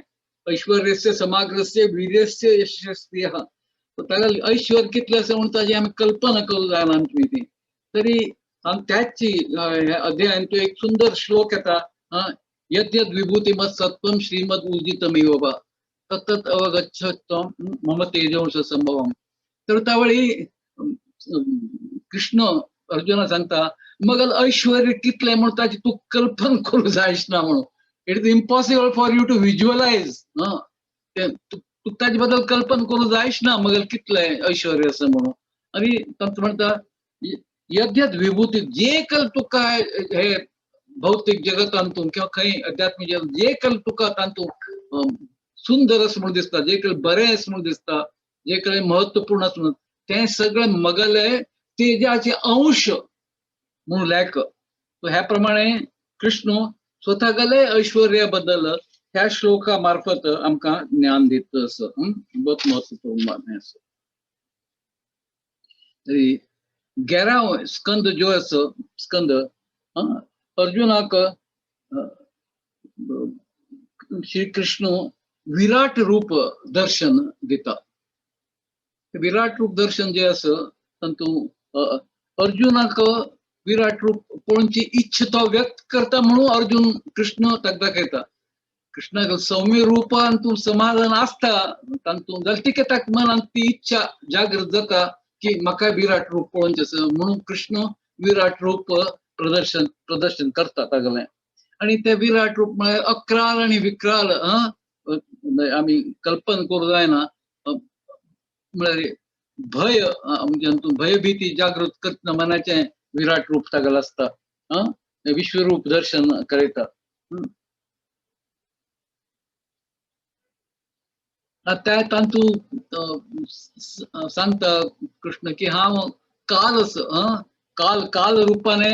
ऐश्वर्यस्य समाग्रस्य वीर्यस्य यशस्वी, तागेलें ऐश्वर्य कितलें आसा म्हूण ताजी आमी कल्पना करूंक जायना आमची ती. तरी त्याची अध्यायान तो एक सुंदर श्लोक येता, यद् यद् विभूतिमत् सत्त्वं श्रीमद् उर्जितमेव वा तत्तत् अवगच्छत्वं मम तेजोंश संभवं. तर त्यावेळी कृष्ण अर्जुना सांगता मगल ऐश्वर्य कितलें म्हूण ताची तूं कल्पना करूंक जायच ना म्हणून. It is impossible for you to visualise. तूं ताजे बद्दल कल्पना करूंक जायच ना मगल कितलें ऐश्वर्य आसा म्हणून. आनी तांकां म्हणटा यद् यद् विभूती, जे कल तुका हे भौतिक जगतांतून किंवा खंय अध्यात्मिक जगत जे कल तुका तातूंत सुंदर अशें म्हूण दिसता, जे कल बरें अशें म्हूण दिसता, जे कल महत्वपूर्ण अशें म्हूण, तें सगळें मगले तेजाचे अंश म्हणून लेख. ह्या प्रमाणे कृष्ण स्वता गले ऐश्वर्या बद्दल ह्या श्लोका मार्फत आमकां ज्ञान दिता आसा. बहुत महत्वपूर्ण आसा. तरी गेराव स्कंद जो आसा स्कंद अर्जुनाक श्री कृष्ण विराट रूप दर्शन दिता. विराट रूप दर्शन जे आसा तातूंत अर्जुनाक विराट रूप पळोवची इच्छा तो व्यक्त करता म्हणून अर्जुन कृष्ण ताका दाखयता. कृष्णाक सौम्य रूपान तूं समाधान आसता तातूंत जाल्यार तिका ताका मनांत ती इच्छा जागृत जाता की म्हाका विराट रूप पळोवचें आसा म्हणून कृष्ण विराट रूप प्रदर्शन प्रदर्शन करता तागेलें. आनी तें विराट रूप म्हळ्यार अक्राल आनी विक्राल आमी कल्पना करूंक जायना. म्हळ्यार भय म्हणजे भयभीती जागृत करतना मनाचें विराट रूप तागेलें आसता. विश्वरूप दर्शन करता. त्या तांतू सांगता कृष्ण की हांव काल आसा, काल काल रुपाने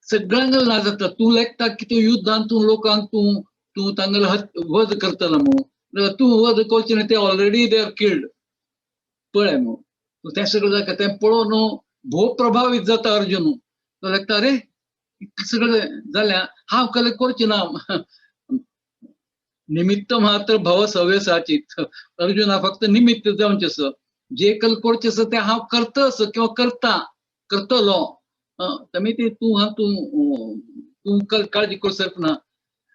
सगळ्यांक ना जाता. तूं लेखता की तूं युद्धान तूं लोकांक तूं तूं तांगेलो वध करतलो म्हणून, तूं वध करचें न्ही, ते ऑलरेडी they are killed पळय म्हणून. तें सगळें जाता तें पळोवन भोव प्रभावीत जाता अर्जुन. तो लेखता अरे इतलें सगळें जाल्यार हांव कले करचें ना. निमित्त मात्र भव सव्यसाचीत. अर्जुना फक्त निमित्त जावचें आसा, जे कल करचें आसा तें हांव करता आसा किंवा करता करतलो. तमी ते तूं हा तूं तूं काळजी करूं ना.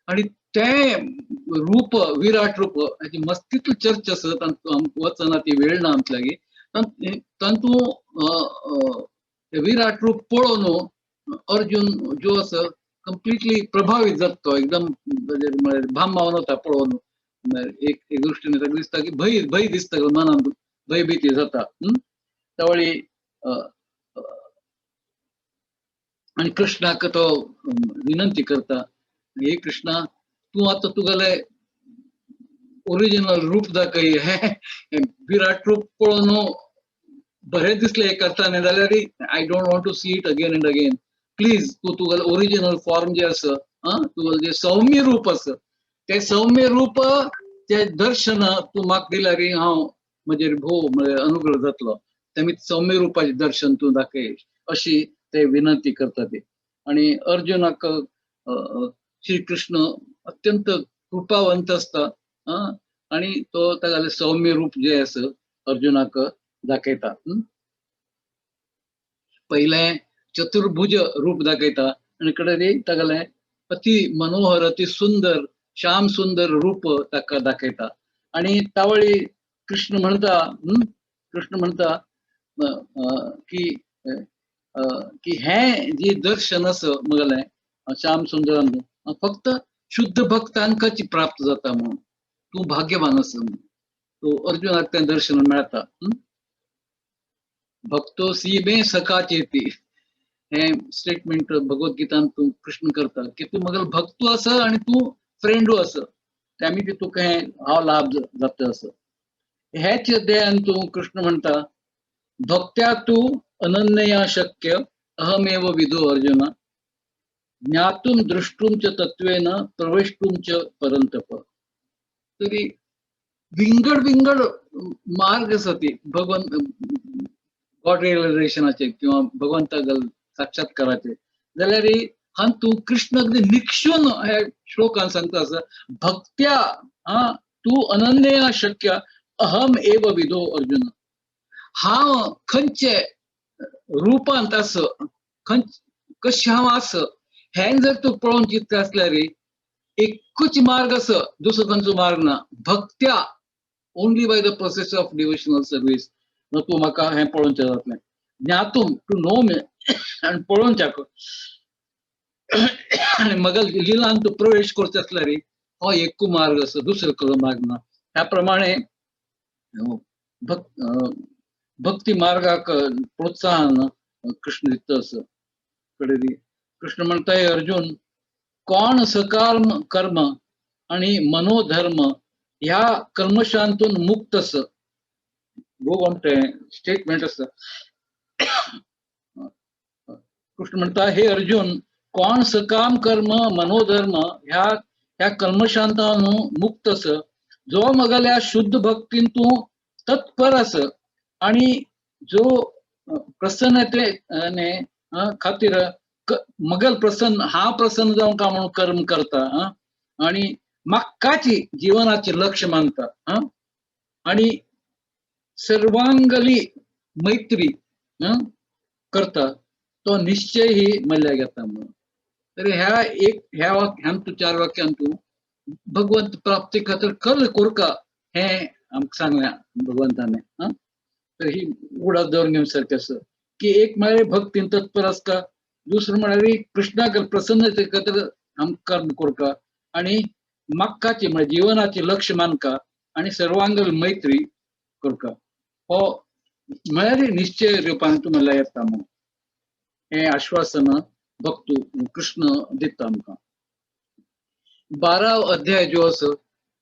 आनी तें रूप विराट रूप हाची मस्तीतली चर्चा आसा, तांतूं वचना ती वेळ ना आमचे लागीं. तांतूं विराट रूप पळोवन अर्जुन जो आसा कंप्लिटली प्रभावीत जाता, तो एकदम म्हळ्यार भाम मावन वता पळोवन. एक एक दृश्टीने ताका दिसता की भंय भंय दिसता, मनांत भंयभीती जाता. त्यावेळी आनी कृष्णाक तो विनंती करता, हे कृष्णा तूं आतां तुगेलें ओरिजिनल रूप दाखय. हें विराट रूप पळोवन बरें दिसलें एक अर्थाने, जाल्यार I don't want to see it again and again. Please तूं तुगेलें ओरिजिनल फॉर्म जें आसा, तुगेलें जें सौम्य रूप आसा तें सौम्य रूप तें दर्शन तूं म्हाका दिल्यार हांव म्हजेर भोव म्हळ्यार अनुग्रह जातलो. तेमी सौम्य रुपाचें दर्शन तूं दाखय अशी ते विनंती करता ते. आनी अर्जुनाक श्री कृष्ण अत्यंत कृपावंत आसता आनी तो तागेलें सौम्य रूप जें आसा अर्जुनाक दाखयता. पयलें चतुर्भुज रूप दाखयता आनी कडेन तागेलें अति मनोहर अति सुंदर श्याम सुंदर रूप ताका दाखयता. आनी तावळी कृष्ण म्हणता, कृष्ण म्हणता की की हें जे दर्शन आसा मगलें श्याम सुंदरान फक्त शुद्ध भक्तांकाच प्राप्त जाता म्हणून तूं भाग्यवान आसा म्हणून. तो अर्जुनाक तें दर्शन मेळटा. भक्तो सीमे सखा चेती हें स्टेटमेंट भगवद्गीतान तूं कृष्ण करता की तूं मगेलो भक्तू आसा आनी तूं फ्रेंडू आसा, त्यामी ती तुका हें हांव लाभ जाता आसा. हेच अध्यायान तूं कृष्ण म्हणटा भक्त्या तूं अनन्यया शक्य अहमेव विदो अर्जुन ज्ञातुम द्रष्टुम च तत्वेन प्रवेष्टुम च परंतप. तरी विंगड विंगड मार्ग आसा ती भगवंत गॉड रियलायझेशनाचे किंवा भगवंताक साक्षात्काराचे. जाल्यार हातूं कृष्ण अगदी निक्षून ह्या श्लोकान सांगता आसा भक्त्या हा तूं अनन्यया शक्य अहम एव विदो अर्जुन. हांव खंयचे रुपांत आस खंय कशें हांव आस हें जर तूं पळोवन चिंतता आसल्यार एकूच मार्ग आसा, दुसरो खंयचो मार्ग ना. भक्त्या only by the process of devotional service तूं म्हाका हें पळोवचें जातलें. ज्ञातूम टू नो मी आनी पळोवच्याक आनी मगल लिलान तूं प्रवेश करचो आसल्यार हो एकू मार्ग आसा, दुसरो कसलो मार्ग ना. ह्या प्रमाणे भक्ती मार्गाक प्रोत्साहन कृष्ण दिता आसा. कडेन कृष्ण म्हणटा, हे अर्जुन कोण सकार्म कर्म आनी मनोधर्म ह्या कर्मशांतून मुक्त आसा. भोव आमचें स्टेटमेंट आसा. कृष्ण म्हणटा, हे अर्जुन कोण सकाम कर्म मनोधर्म ह्या ह्या कर्मशांतान मुक्त आसा, जो मगल्या शुद्ध भक्तीन तूं तत्पर आसा आनी जो प्रसन्नतेने खातीर मगल प्रसन्न हांव प्रसन्न जावंक का म्हणून कर्म करता आनी म्हाकाची जिवनाचे लक्ष मानता आनी सर्वांगली मैत्री करता तो निश्चय ही मल्ल्या घेता म्हणून. तर ह्या एक ह्या ह्यान तूं चार वाक्यान तूं भगवंत प्राप्ती खातीर कल कोरका हें आमकां सांगलें भगवंताने. तर ही उडास दवरून घेवं सारकें आसा की एक म्हळ्यार भक्तीन तत्पर आसता, दुसरें म्हळ्यार कृष्णाक प्रसन्नते खातीर आमकां कर्म कोरका आनी म्हाकाची म्हळ्यार जिवनाचे लक्ष मानका आनी सर्वांग मैत्री करका. हो म्हळ्यार निश्चय रुपान तूं म्हणल्यार येता म्हणून हें आश्वासन भक्तू कृष्ण दिता आमकां. 12 अध्याय जो आसा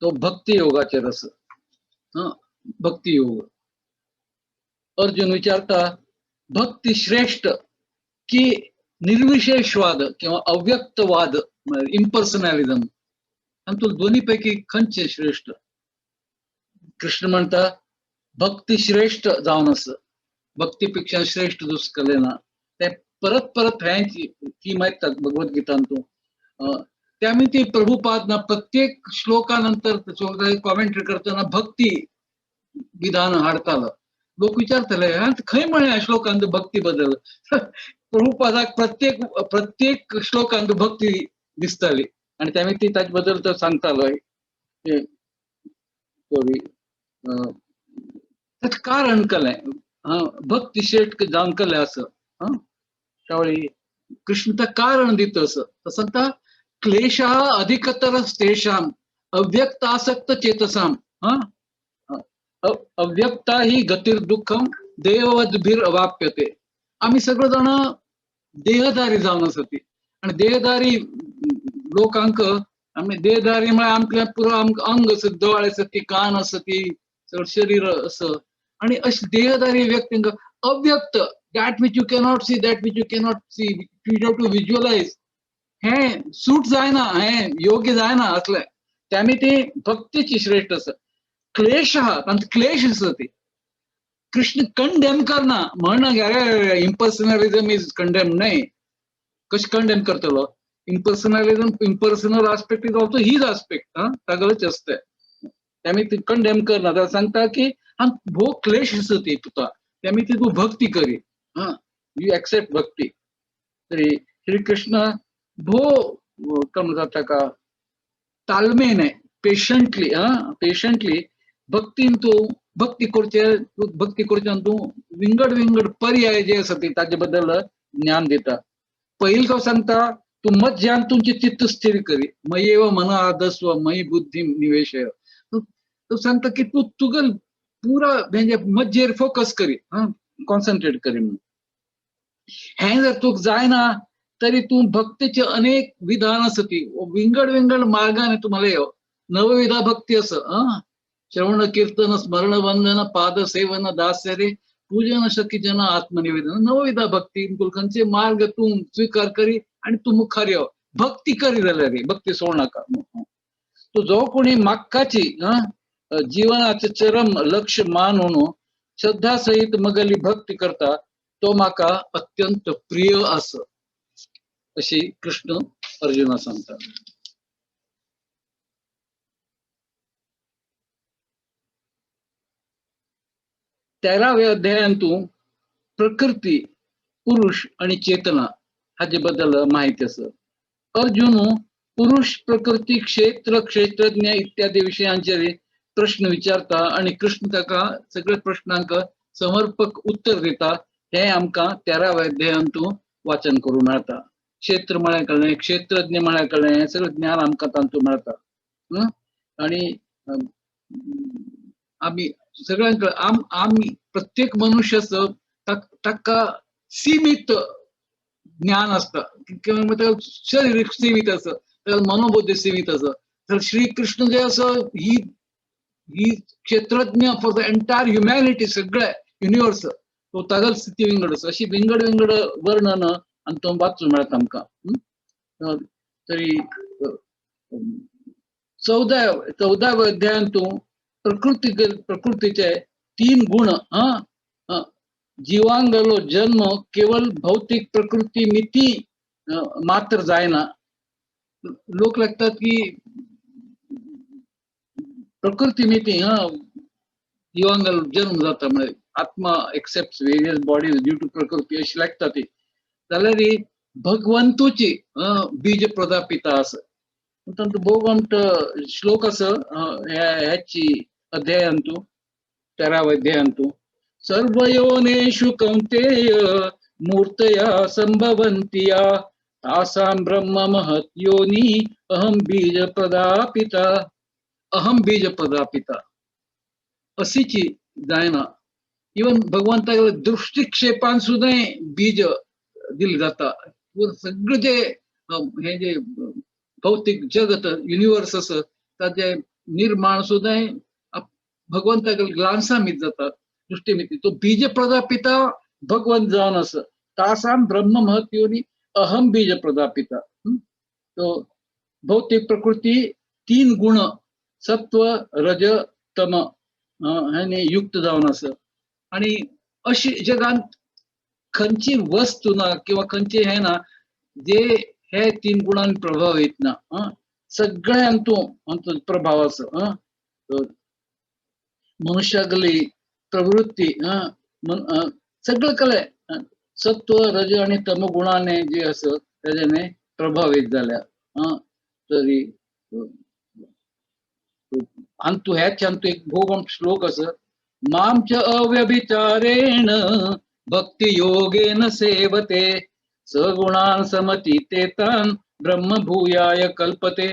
तो भक्ती योगाचेर आसा. भक्ती योग. अर्जुन विचारता भक्ती श्रेष्ठ की निर्विशेषवाद किंवा अव्यक्तवाद, इम्पर्सनॅलिझम, आणि दोन्ही पैकी खंयचे श्रेष्ठ? कृष्ण म्हणता भक्ती श्रेष्ठ जावन आसा, भक्तीपेक्षा श्रेष्ठ दुसकले ना. ते परत परत हेंची थीम येतात भगवद्गीतांतू. त्यामुळे ती प्रभुपाद ना प्रत्येक श्लोकानंतर कॉमेंट्री करताना भक्ती विधान हाडतालो. लोक विचारतले खंय म्हळें श्लोकांत भक्ती बद्दल? प्रभुपादाक प्रत्येक प्रत्येक श्लोकांत भक्ती दिसताली आणि त्यामुळे ती ताचे बद्दल तो सांगतालो. सॉरी, ताचें कारण कलें भक्ती श्रेष्ठ जावन कलें आसा. त्यावेळी कृष्ण त्या कारण दिता असं, तो सांगता क्लेशः अधिकतरस्तेषाम् अव्यक्त आसक्त चेतसाम, अव्यक्ता ही गतीर्दुःखम देववद्भिर अवाप्यते. आम्ही सगळे जण देहधारी जावन आसा ती, आणि देहधारी लोकांक आमी देहधारी म्हळ्यार आमकां पुरो आमकां अंग आसा, दोळे आसा ती, कान आसा ती, सगळें शरीर आसा. आणि अशें देहधारी व्यक्तींक अव्यक्त, that which you cannot see, that which you cannot see, you have to visualize, हें सूट जायना, हें योग्य जायना असलें. त्यामुळे ते भक्तीची श्रेष्ठ आसा. क्लेश आहा, तांचो क्लेश आसा ती. कृष्ण कंडेम करना, म्हणना की अरे इम्पर्सनलिझम is condemn, न्हय. कशें कंडेम करतलो? Impersonalism, impersonal aspect is also his aspect, तागेलोच आसता. त्यामुळे ती कंडेम करना, ताका सांगता की हांगा भोव क्लेश आसा ती तुका, त्यामुळे ती तूं भक्ती करी, you accept भक्ती. तरी श्रीकृष्ण भोव काय म्हणतात ताका तालमेने, पेशंटली, पेशंटली भक्तीन तूं भक्ती करचे, भक्ती करच्यान तूं विंगड विंगड पर्याय जे आसा ते ताजे बद्दल ज्ञान दिता. पहिले तो सांगता तूं मज्जान तुमची चित्त स्थिर करी, मयेव मन आदस्व मयी बुद्धी निवेशय. तो सांगता की तूं तुगेल पुरा म्हणजे मज्जेर फोकस करी, कॉन्सन्ट्रेट करी म्हणून. हें जर तुका जायना तरी तूं भक्तीचे अनेक विधान आसा ती विंगड विंगड मार्गाने तुम्हाला यो नवविधा भक्ती आसा. श्रवण कीर्तन स्मरण वंदन पाद सेवन दास्य पूजन शक्ती जन आत्मनिवेदन, नवविधा भक्ती खंयचे मार्ग तूं स्वीकार करी आणि तूं मुखार यो, भक्ती करी जाल्यार भक्ती सोड नाका. तो जो कोणी माक्काची जीवनाचे चरम लक्ष मानून श्रद्धा सहित मगली भक्ती करता तो माका अत्यंत प्रिय आस, अशी कृष्ण अर्जुना सांगता. तेराव्या अध्यायांतू प्रकृती, पुरुष आणि चेतना हाजे बद्दल माहिती आसा. अर्जुन पुरुष, प्रकृती, क्षेत्र, क्षेत्रज्ञ इत्यादी विषयांचेर प्रश्न विचारता आणि कृष्ण ताका सगळे प्रश्नांक समर्पक उत्तर दिता. हे आमकां तेराव्या अध्यायांतू वाचन करूंक मेळटा. क्षेत्र म्हळ्यार कळ्ळें, क्षेत्रज्ञ म्हळ्यार कळ्ळें, हें सगळें ज्ञान आमकां तातूंत मेळटा. आणि आमी सगळ्यांक आमी प्रत्येक मनुष्याचो ताका सीमित ज्ञान आसता, किंवा शरीर सीमित आसा, ताका मनोबुद्धी सीमित आसा. तर श्रीकृष्ण जे आसा ही ही क्षेत्रज्ञ फॉर the entire humanity, सगळे युनिवर्स, तो तागल स्थिती विंगड आसा. अशी विंगड विंगड वर्णन आनी तो वाचूंक मेळटा आमकां. तरी 14व्या अध्यायांतू प्रकृती प्रकृतीचे 3 गुण, जीवांगलो जन्म केवल भौतिक प्रकृती मिती मात्र जायना. लोक लागतात की प्रकृती मिती जीवांगलो जन्म जाता, म्हणजे आत्मा accept various bodies due to प्रकृती अशी लागता ती. जाल्यार भगवंतूची बीज प्रदापिता आसा. तांचो भोव श्लोक आसा ह्याची अध्यायांतू, 13व्या अध्यायांतू. सर्वयोनेषु कौन्तेय मूर्तया संभवन्ति या तासां ब्रह्म महत् योनि अहं बीज प्रदापिता. अहं बीज प्रदापिता अशीची जायना. इवन भगवंताक दृष्टिक्षेपान सुद्दां बीज दिलें जाता. सगळें जे हें जे भौतिक जगत युनिवर्स आसा ताजें निर्माण सुद्दां भगवंताक ग्लान्सा मित जाता, दृष्टी मिती. तो बीज प्रजापिता भगवंत जावन आसा. तासाम ब्रह्म महत्योनी अहम बीज प्रजापिता. तो भौतिक प्रकृती तीन गुण सत्व रज तम ह्याने युक्त जावन आसा. आणि अशी जगांत खंयची वस्तू ना किंवा खंयचे हे ना जे हे तीन गुणांनी प्रभावित ना. सगळ्यांतू अंतू प्रभाव आसा. मनुष्यागली प्रवृत्ती सगळं कले सत्व रज आणि तम गुणाने जे आसा तेज्याने प्रभावित जाल्या. तरी अंतू ह्याच अंतू एक भोग श्लोक आसा, मां च अव्यभिचारेण भक्ती योगेन सेवते सगुणान समतीतेतान ब्रह्मभूयाय कल्पते.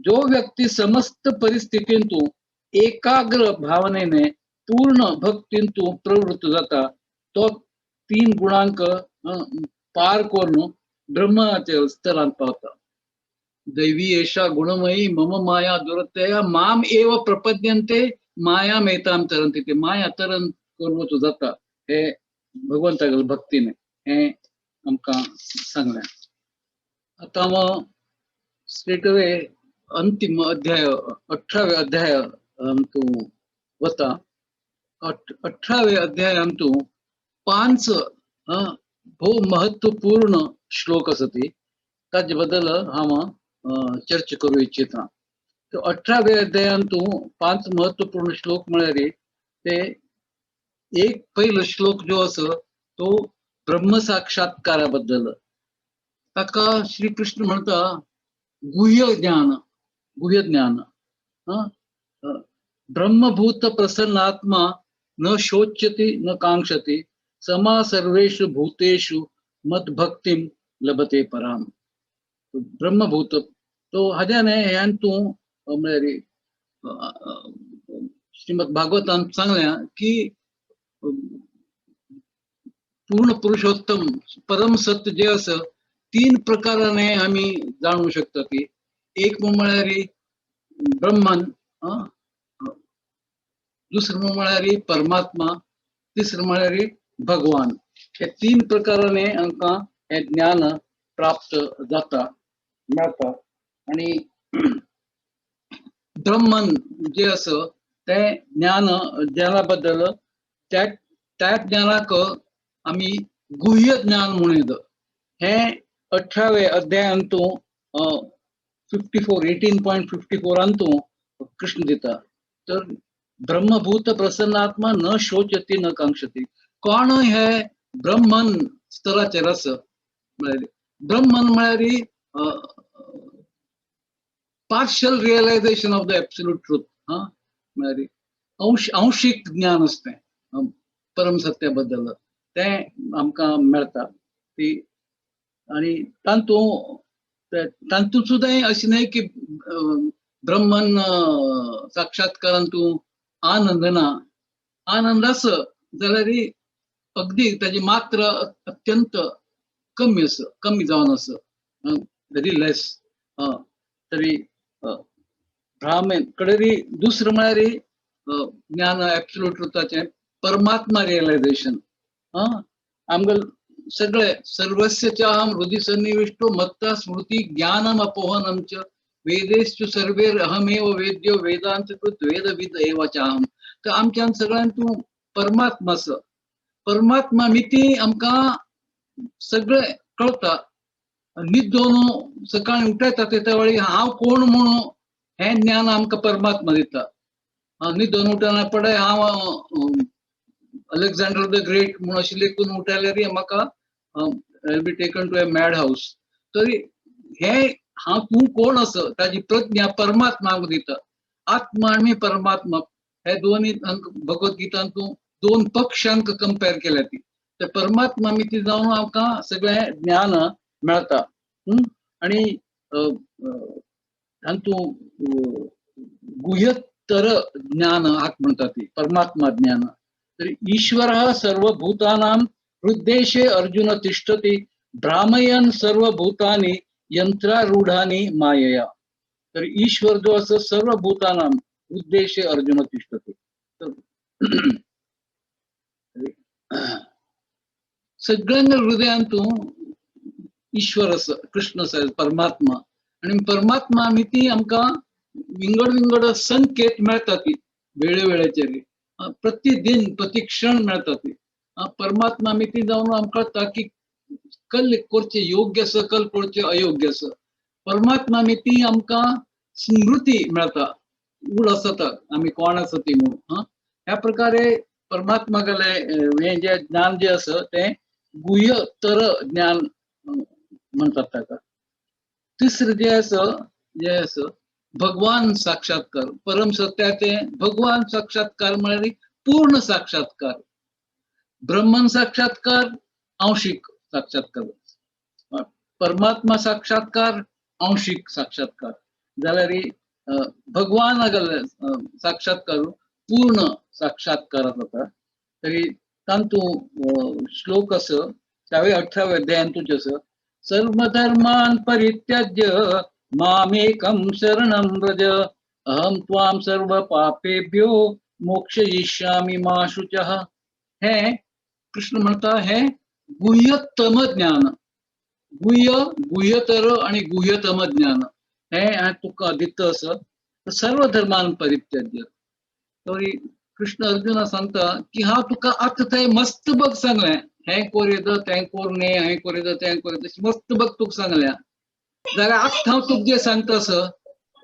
जो व्यक्ती समस्त परिस्थितींतू एकाग्र भावनेने पूर्ण भक्तींतू प्रवृत्त जाता तो तीन गुणांक पार करून ब्रह्माच्या स्तरांत पावता. दैवी एषा गुणमयी मम माया दुरत्यया माम एव प्रपद्यन्ते माया मेताम तरंती. ते माया तरन करून जाता हे भगवंतागेले भक्तीने हे आमकां सांगलें. आतां हांव स्ट्रेट अवे अंतिम अध्याय 18वे अध्याय तूं वता. 18वे अध्याय तूं 5 भोव महत्वपूर्ण श्लोक आसा ती ताजे बद्दल हांव चर्चा करूं इच्छिता. 18वे अध्यायान तूं 5 महत्वपूर्ण श्लोक म्हळ्यार ते एक पहिलो श्लोक जो आसा तो ब्रह्म साक्षात्कारा बद्दल. ताका श्रीकृष्ण म्हणता गुह्य ज्ञान, गुह्य ज्ञान. ब्रह्मभूत प्रसन्नात्मा न शोच्यति न कांक्षति समा सर्वेषु भूतेषु मद्भक्तिं लभते पराम. ब्रह्मभूत तो हाज्याने ह्यान तूं म्हळ्यार श्रीमद भागवतान सांगल्या की पूर्ण पुरुषोत्तम परम सत्य जे आसा तीन प्रकाराने आमी जाणू शकता. ती एक म्हळ्यार ब्रह्मन, दुसरं म्हळ्यार परमात्मा, तिसरं म्हळ्यार भगवान. हे तीन प्रकाराने आमकां हे ज्ञान प्राप्त जाता, मेळता. आणि ब्रह्मन जे आसा तें ज्ञान, ज्ञाना बद्दल त्या त्या ज्ञानाक आमी गुह्य ज्ञान म्हणूं येता. हे 18वे अध्यायांतू 54 18.54 तूं कृष्ण दिता. तर ब्रह्मभूत प्रसन्नात्मा न शोचती न कांक्षती. कोण हे ब्रह्मन स्तराचेर आसा म्हळ्यार ब्रह्मन म्हळ्यार partial realization of the absolute truth. म्हळ्यार अंशीक ज्ञान आसता तें परम सत्या बद्दल तें आमकां मेळटा ती. आनी तातूंत तातूंत सुद्दां अशें न्हय की ब्रह्मन साक्षात्कारान तूं आनंद ना, आनंद आसा जाल्यार अगदी ताजी मात्रा अत्यंत कमी आसा, कमी जावन आसा, व्हेरी लेस. तरी ब्राह्मण कडेन दुसरें म्हळ्यार ज्ञान एब्सोल्यूट ट्रुथाचें परमात्मा रियलायझेशन. आमगेले सगळे सर्वस्य चाहम हृदि सन्निविष्टो मत्ता स्मृती ज्ञानम अपोहनम च वेदेश्च सर्वेर अहमेव वेद्यो वेदांतकृत वेदविद एव चाहम. तर आमच्यान सगळ्यान तूं परमात्मा आसा, परमात्मा मिती आमकां सगळे कळता. न्हिदोन सकाळी उठयता ते वेळी हांव कोण म्हणून हें ज्ञान आमकां परमात्मा दिता. न्हिदोन उठना पडय हांव अलेक्झांडर the great म्हणून अशें लेखून उठयल्यार म्हाका I be taken to a mad house. तरी हे हांव तूं कोण आसा ताजी प्रज्ञा परमात्मा आमकां दिता. आत्मा आनी परमात्मा हे दोनूय भगवद्गीतान तूं दोन पक्षांक कंपेर केल्या ती. तर परमात्मा मिती जावन आमकां सगळें ज्ञान मेळता. आनी तातूंत गुह्यतर ज्ञान हाका म्हणटा ती परमात्मा ज्ञान. तर ईश्वरः सर्वभूतानां हृद्देशे अर्जुन तिष्ठति भ्रामयन् सर्वभूतानि यंत्रारूढानि मायया. तर ईश्वर जो आसा सर्वभूतानां उद्देशे अर्जुन तिष्ठति. सगळ्यांना हृदयान तूं ईश्वर आसा, कृष्ण आसा, परमात्मा. आनी परमात्मा ती आमकां विंगड विंगड संकेत मेळटा ती वेळे वेळेचेर, प्रतिदिन प्रतिक्षण मेळटा ती. परमात्मा ती जावन आमकां कळटा की कल करचें योग्य आसा, कल करचें अयोग्य आसा. परमात्मा ती आमकां स्मृती मेळटा, उड आसता आमी कोण आसा ती म्हणून. ह्या प्रकारे परमात्मा गेले हें जें ज्ञान जें आसा तें गुह्यतर ज्ञान म्हणतात ताका. तिसरें जें आसा, जें आसा भगवान साक्षात्कार. परम सत्याचें भगवान साक्षात्कार म्हळ्यार पूर्ण साक्षात्कार. ब्रह्मन साक्षात्कार आंशिक साक्षात्कार, परमात्मा साक्षात्कार आंशिक साक्षात्कार, जाल्यार भगवान साक्षात्कार पूर्ण साक्षात्कार जाता. तरी तातूंत श्लोक आसा त्यावेळी 18व्या अध्यायांतूच आसा, सर्वधर्मान परित्यज्य मामेकं शरणं व्रज अहं त्वां सर्व पापेभ्यो मोक्षयिष्यामि मा शुचः. हें कृष्ण म्हणता हें गुह्यतम ज्ञान, गुह्य गुह्यतर आनी गुह्यतम ज्ञान हें हांवें तुका दिता आसा. सर्व धर्मान परित्यज्य. तरी कृष्ण अर्जुना सांगता की हांव तुका आतां थंय मस्त बघ सांगलें, हें कोर येता तें कोर न्ही, हें कोर येता तें कोर येता, मस्त बघ तुका सांगल्या. जाल्यार आतां हांव तुका जें सांगता आसा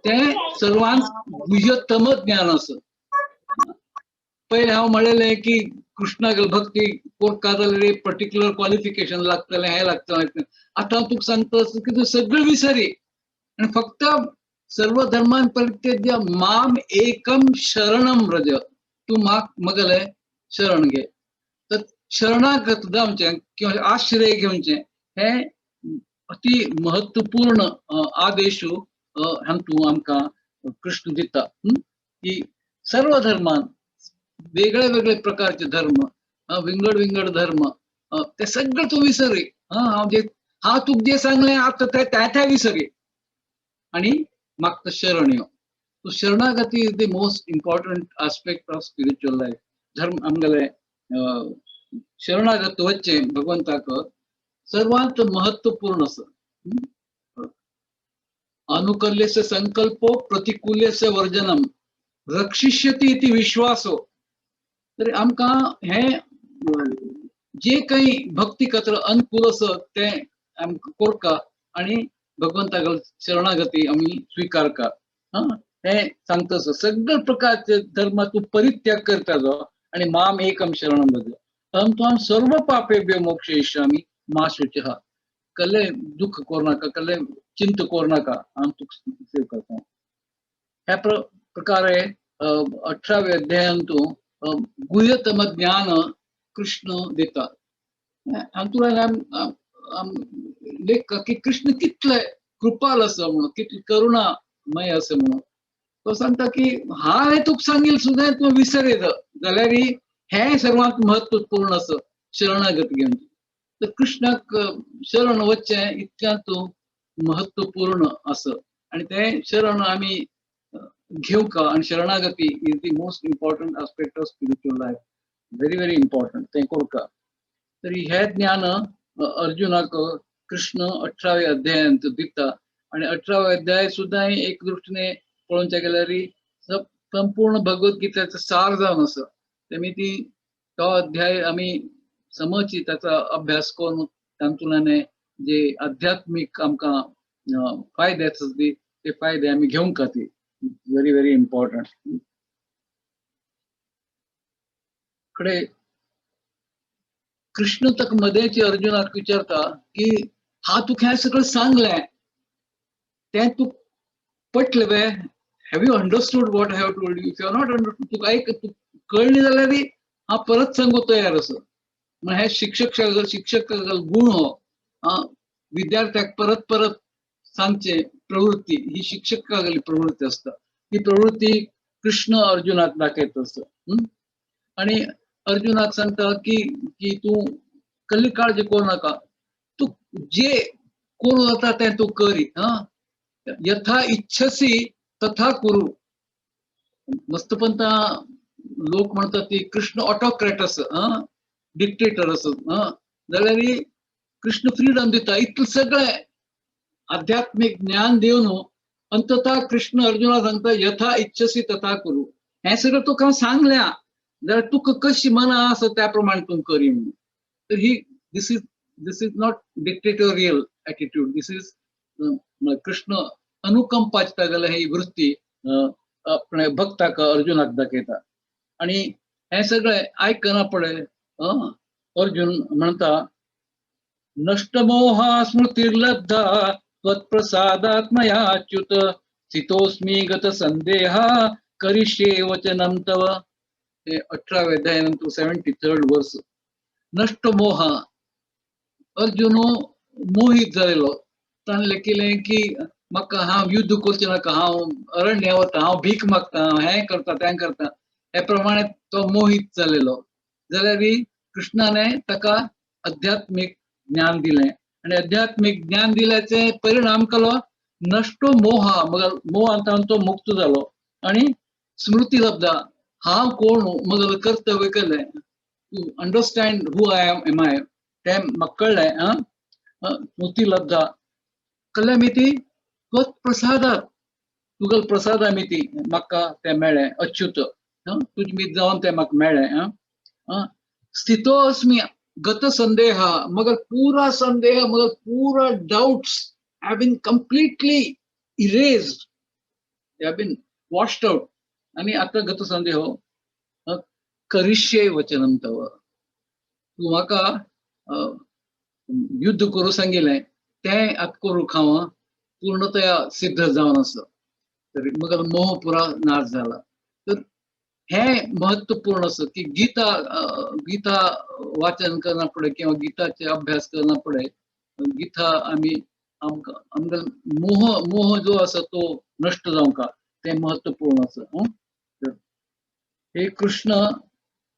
तें सर्वांत गुह्यतम ज्ञान आसा. पयलें हांव म्हणलेलें की कृष्णाक भक्ती कोरका जाल्यार पर्टिक्युलर क्वॉलिफिकेशन लागतलें, हें लागतलें. आतां हांव तुका सांगता आसा की तूं सगळें विसरी आनी फक्त सर्व धर्मान परित्यज्य माम एकम शरणम व्रज, तूं म्हाक मगले शरण घे. तर शरणागत जावचें किंवा आश्रय घेवचें हें अति महत्वपूर्ण आदेश हातूंत आमकां कृष्ण दिता की सर्व धर्मान वेगळे वेगळे प्रकारचे धर्म, विंगड विंगड धर्म ते सगळे तूं विसरी. हांव जे हांव तुका जें सांगलें आतां तें त्या विसरी आनी म्हाका शरण यो. So शरणागती is the most important aspect of spiritual life. धर्म आमगेले शरणागत वचचें भगवंताक सर्वांत महत्वपूर्ण आसा. अनुकल्यस्य संकल्पो प्रतिकूल्यस्य वर्जनम रक्षिष्यति इति विश्वासो. तरी आमकां हें जे काही भक्ती कत्र अनुकूल आसा तें आमकां कोरका आनी भगवंताक शरणागती आमी स्विकारका. हें सांगता आसा. सगळे प्रकारचे धर्म तूं परित्याग करता जो आनी माम एकम शरणम व्रज अहं त्वां सर्व पापेभ्यो मोक्षयिष्यामि मा शुचः. कल्ले दुःख कोरनाका, कल्ले चिंता कोरनाका, हांव तुका सेव करता. ह्या प्रकारे 18व्या अध्यायांतू गुह्यतम ज्ञान कृष्ण दिता. हातूंतल्यान लेख की कृष्ण कितले कृपाल आसा म्हणून, कितली करुणामय आसा म्हणून. तो सांगता की हांवें तुका सांगिल्लें सुद्दां तूं विसर जाल्यार हें सर्वांत महत्वपूर्ण आसा शरणागत घेवन. तर कृष्णाक शरण वचचें इतल्यांत महत्वपूर्ण आसा आनी तें शरण आमी घेवका. आनी शरणागती is the most important aspect of spiritual life, very very important तें कोरका. तरी हें ज्ञान अर्जुनाक कृष्ण 18व्या अध्यायांत दिता. आनी 18व्या अध्याय सुद्दां एक दृश्टीने पळोवच्या गेल्यार संपूर्ण भगवद्गीतेचो सार जावन आसा. तेमी ती तो अध्याय आमी समजची, ताचा अभ्यास करून तातूंतल्यान जे आध्यात्मीक आमकां फायदे आसा ते फायदे आमी घेवंक ती व्हेरी व्हेरी इम्पॉर्टंट. कडे कृष्ण तक मदेची अर्जुनाक विचारता की हा तुका हें सगळें सांगलें तें तूं पटलें वे? Have you understood what I have told you? If you are not understood, तुका एक कळ्ळें जाल्यार हांव परत सांगू तयार आसा. म्हण हे शिक्षक शिक्षक गुण हो विद्यार्थ्याक परत परत सांगचे प्रवृत्ती ही शिक्षकागली प्रवृत्ती आसता. ही प्रवृत्ती कृष्ण अर्जुनाक दाखयता आसा. आनी अर्जुनाक सांगता की की तूं कसली काळजी करूं नाका, तूं जे करूं जाता तें तूं करी. यथा इच्छसी तथा कुरु. मस्तपंता लोक म्हणतात ती कृष्ण ऑटोक्रॅट आसा, डिक्टेटर आसा, जाल्यार कृष्ण फ्रीडम दिता. इतलें सगळें आध्यात्मीक ज्ञान दिवन अंततः कृष्ण अर्जुना सांगता यथा इच्छसी तथा कुरू. हें सगळें तुका हांव सांगल्या, जाल्यार तुका कशी मनां आसा त्या प्रमाणे तूं करी म्हणून. तर ही this is not dictatorial attitude. This is Krishna अनुकंपाची तागेली ही वृत्ती आपणे भक्ताक अर्जुनाक दाखयता. आनी हें सगळें आयकना पळय अर्जुन म्हणटा नष्टमोहा स्मृतिर्लब्धा त्वत्प्रसादात्मयाच्युत स्थितोस्मी गत संदेहा करिष्ये वचनं तव. हे 18व्या अध्यायानंतर 73rd verse. नष्टमोहा, अर्जुन मोहीत जालेलो. ताणें लेखिलें की म्हाका हांव युद्ध करचें नाका, हांव अरण्य वता, हांव भीक मागता, हांव हें करता तें करता, हे प्रमाणे तो मोहीत जालेलो. जाल्यार कृष्णाने ताका आध्यात्मीक ज्ञान दिलें आनी आध्यात्मीक ज्ञान दिल्याचे परिणाम केलो नश्टो मोहा, मगर मोहांत तो मुक्त जालो. आनी स्मृती लब्धा, हांव कोण मगल कर्तव्य केलें, to understand who I am I, तें म्हाका कळ्ळें. स्मृती लब्धा कळ्ळें मिती त्वत्प्रसादात, तुगल प्रसादा मिती म्हाका तें मेळ्ळें, अच्युत तुज मीत जावन तें म्हाका मेळ्ळें. स्थितो अस्मी गत संदेह, मगर पूरा संदेह, मगर पूरा doubts have been completely erased, they have been washed out. आनी आतां गत संदेह करिष्ये वचनं तव, तूं म्हाका युद्ध करूं सांगिल्लें तें आतां करूंक हांव पूर्णतया सिद्ध जावन आसा. तर मगर मोह पुरा नाश जाला. तर हें महत्वपूर्ण आसा की गीता गीता वाचन करना फुडें किंवा गीताचे अभ्यास करना फुडें गीता आमी आमकां आमकां मोह मोह जो आसा तो नश्ट जावंक तें महत्वपूर्ण आसा. हे कृष्ण,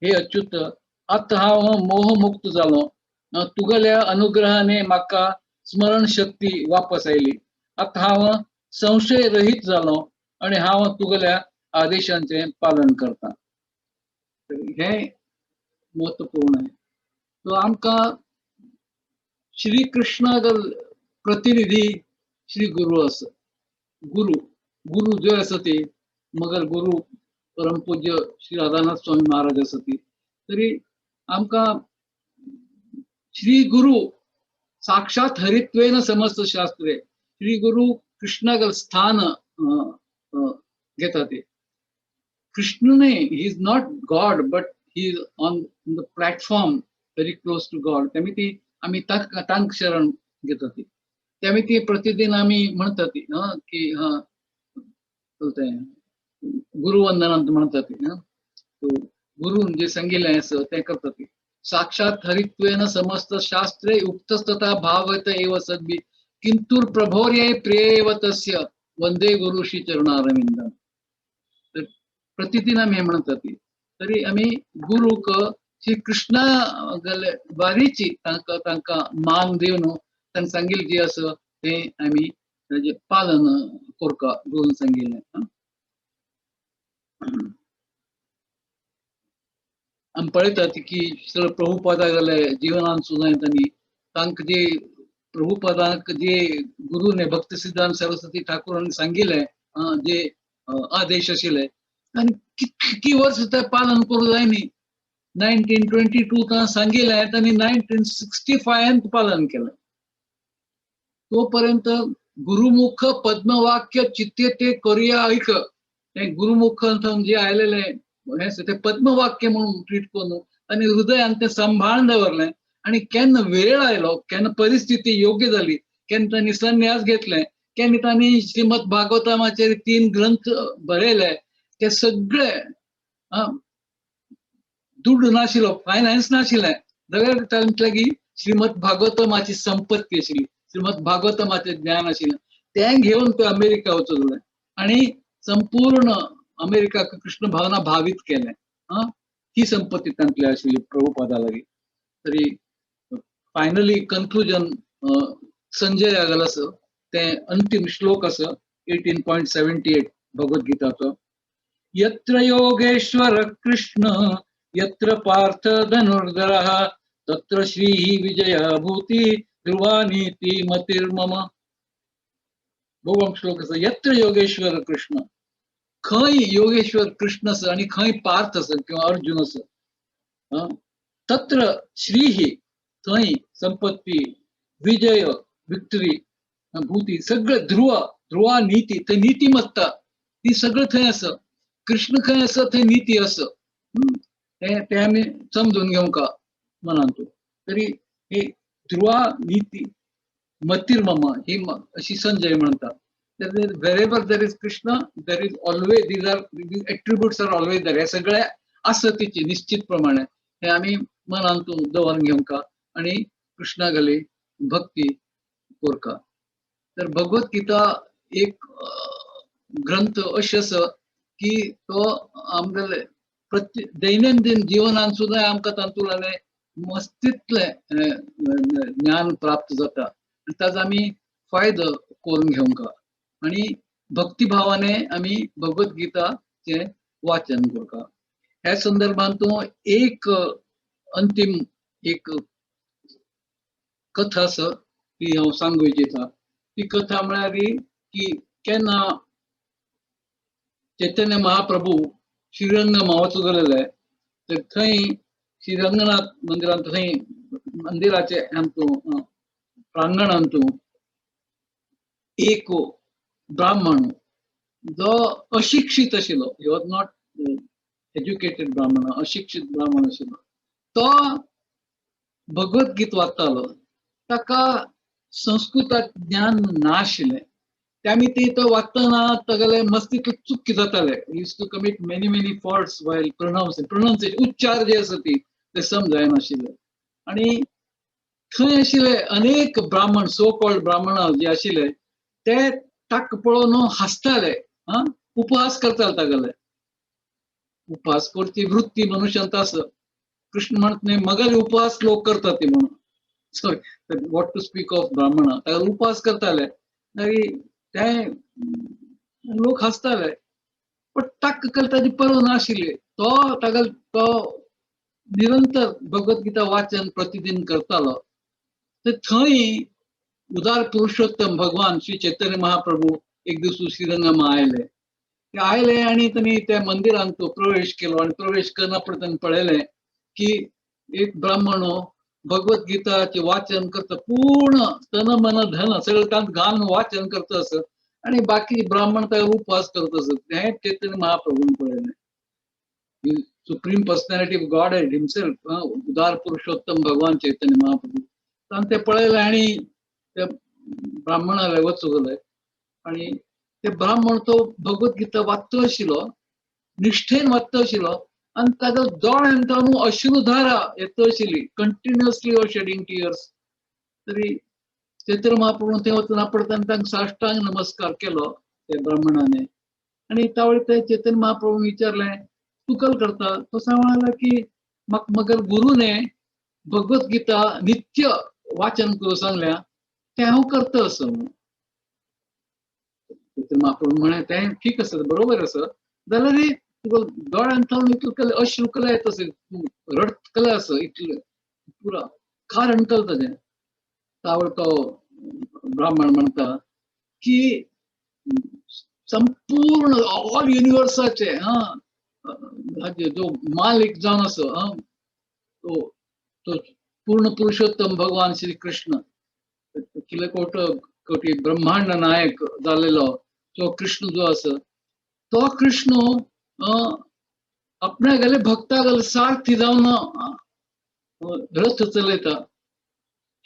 हे अच्युत, आतां हांव मोहमुक्त जालो, तुगेल्या अनुग्रहाने म्हाका स्मरण शक्ती वापस आयली, आतां हांव संशय रहीत जालो आनी हांव तुगेल्या आदेशांचें पालन करता. हें महत्वपूर्ण आहे. सो आमकां श्री कृष्णागल प्रतिनिधी श्री गुरु आसा. गुरु गुरु जे आसा ते मगर गुरु परमपूज्य श्री राधानाथ स्वामी महाराज आसा ती. तरी आमकां श्री गुरु साक्षात हरित्वेन समस्त शास्त्रे, श्री गुरु कृष्णागल स्थान घेता ते. कृष्ण न्हय, he is not God but he is on the platform very close to God. तेमी ती आमी तांक शरण घेता ती. तेमी ती प्रतिदिन आमी म्हणटा ती की हा तें गुरुवंदनांत म्हणटा ती. गुरून जे सांगिल्लें आसा तें करता ती. साक्षात हरित्वेन समस्त शास्त्रे उक्तस्तथा भावत एव सद्भि किंतु प्रभोर्ये प्रियेव तस्य वंदे गुरु श्री चरणारविंदम. तर प्रतिदिन आमी हें म्हणटा ती. तरी आमी गुरूक श्री कृष्णा गेले वारीची तांकां तांकां मान दिवन तांकां सांगिल्लें जें आसा तें आमी ताजें पालन करता गुरून सांगिल्लें. आमी पळयतात की सगळे प्रभुपादा गेले जिवनान सुद्दां तांणी तांकां जे प्रभुपादाक जे गुरूने भक्ती सिद्धांत सरस्वती ठाकूरान सांगिल्लें जे आदेश आशिल्ले आनी कितकी वर्स तें पालन करूंक जाय न्ही. 1922 तां सांगिल्लें तांणी 1965 पालन केलें. तो पर्यंत गुरुमुख पद्मवाक्य चित्ते ते करुया ऐक, तें गुरुमुख जे आयलेलें हें तें पद्मवाक्य म्हणून ट्रीट करून आनी हृदयान तें सांबाळून दवरलें. आनी केन्ना वेळ आयलो, केन्ना परिस्थिती योग्य जाली, केन्ना तांणी संन्यास घेतलें, केन्ना तांणी श्रीमद भागवतामाचेर 3 ग्रंथ बरयले, ते सगळे दुड्ड नाशिल्लो, फायनान्स नाशिल्लें, जाल्यार तांचे लागीं श्रीमद भागवतमाची संपत्ती आशिल्ली, श्रीमद भागवतमाचें ज्ञान आशिल्लें, तें घेवन ते अमेरिका वचूंक आनी संपूर्ण अमेरिका कृष्ण भावना भावीत केलें. ही संपत्ती तांतली आशिल्ली प्रभुपादा लागीं. तरी फायनली कन्क्लुजन संजय आगल आसा तें अंतीम श्लोक आसा 18.78 भगवद्गीताचो. यत्र योगेश्वर कृष्ण यत्र पार्थ धनुर्धरः तत्र श्रीः विजय भूति ध्रुवा नीती मतिर्मम. भोव श्लोक आसा. यत्र योगेश्वर कृष्ण, खंय योगेश्वर कृष्ण आसा आनी खंय पार्थ आसा किंवा अर्जुन आसा, तत्र श्रीः थंय संपत्ती, विजय, विक्टरी, भूती, सगळे ध्रुव, ध्रुवा नीती, थंय नीतिमत्ता ती सगळं थंय आसा. कृष्ण खंय आसा थंय नीती आसा. ते आमी समजून घेवंक मनांतू. तरी ही ध्रुवा नीती मतिर्मम ही अशी संजय म्हणटा. Wherever there is Krishna, there is always, these attributes are always there. हे सगळे आसा तिचे निश्चित प्रमाणे. हे आमी मनांतू दवरून घेवंक आनी कृष्णागली भक्ती कोरका. तर भगवत गीता एक ग्रंथ अशें आसा की तो आमगेले प्रति दैनंदिन जीवनान सुद्दां आमकां तातूंतल्यान मस्तीतलें ज्ञान प्राप्त जाता आनी ताजो आमी फायदो करून घेवंक आनी भक्तिभावाने आमी भगवत गीताचें वाचन करता. ह्या संदर्भान तूं एक अंतीम एक कथा आसा ती हांव सांगू इच्छिता. ती कथा म्हळ्यार की केन्ना चैतन्य महाप्रभू श्रीरंगमा वचूंक गेलेले तर थंय श्रीरंगनाथ मंदिरांत थंय मंदिराचे आमतू प्रांगणांतू एक ब्राह्मण जो अशिक्षीत आशिल्लो, he was not educated ब्राह्मण, अशिक्षीत ब्राह्मण आशिल्लो, तो भगवद्गीत वाचतालो. ताका संस्कृतांत ज्ञान नाशिल्लें. ते ते तो वाचतना तागेले मस्तीतले चुकी जाताले. Used to commit many many faults while pronouncing, pronunciation, उच्चार जे आसा ती ते समजायनाशिल्ले. आनी थंय आशिल्ले अनेक ब्राह्मण, सो कॉल्ड ब्राह्मण जे आशिल्ले ते ताका पळोवन हांसताले, उपहास करताले तागेले. उपहास करची वृत्ती मनुष्यांत आसा. कृष्ण म्हणत न्ही मगेले उपहास लोक करतात ते म्हणून. So what to speak of ब्राह्मण, ताका उपहास करताले. मागीर ते लोक हांसताले. पण ताका ताजी पर्वा नाशिल्ली. तो ताका तो निरंतर भगवद्गीता वाचन प्रतिदिन करतालो. तर थंय उदार पुरुषोत्तम भगवान श्री चैतन्य महाप्रभू एक दीस श्रीरंगमा आयले. ते आयले आनी तांणी त्या मंदिरांत तो प्रवेश केलो आनी प्रवेश करना फुडें तांणी पळयलें की एक ब्राह्मण भगवद्गीताचें वाचन करता, पूर्ण तन मन धन सगळें तांत घालून वाचन करता आसत आनी बाकी ब्राह्मण ताका उपवास करता आसत. हें चैतन्य महाप्रभून पळयलें. Supreme personality of Godhead himself, उदार पुरुषोत्तम भगवान चैतन्य महाप्रभू, तांणी तें पळयलें आनी त्या ब्राह्मणाले वचूंक गेले. आनी ते ब्राह्मण तो भगवद्गीता वाचतो आशिल्लो, निष्ठेन वाचतो आशिल्लो आनी ताच्या दोळ्यांत अश्रुधारा येता आशिल्ली, कंटिन्युअसली वॉज शेडिंग टियर्स. तरी चैतन्य महाप्रभू थंय वचना पडटा तांकां साष्टांग नमस्कार केलो ते ब्राह्मणाने. आनी त्यावेळी ते चैतन्य महाप्रभून विचारलें, तूं कल करता? तो सांगला की म्हाका मगर गुरूने भगवद्गीता नित्य वाचन करूं सांगल्या, तें हांव करता असो. चैतन्य महाप्रभू म्हळें तें ठीक आसा, बरोबर आसा, जाल्यार तुका दोळ्यांत थावन इतले अश्रू कला येता अशें, तूं रडटकले आसा इतलें पुरा कारण कल ताजें. तावळ तो ब्राह्मण म्हणटा की संपूर्ण ऑल युनिवर्साचे जो मालिक जावन आसा तो तो पूर्ण पुरुषोत्तम भगवान श्री कृष्ण, किलकोट कोटी ब्रह्मांड नायक जालेलो तो कृष्ण जो आसा तो कृष्ण आपणागेले भक्तागेले सारथी जावन रथ चलयता.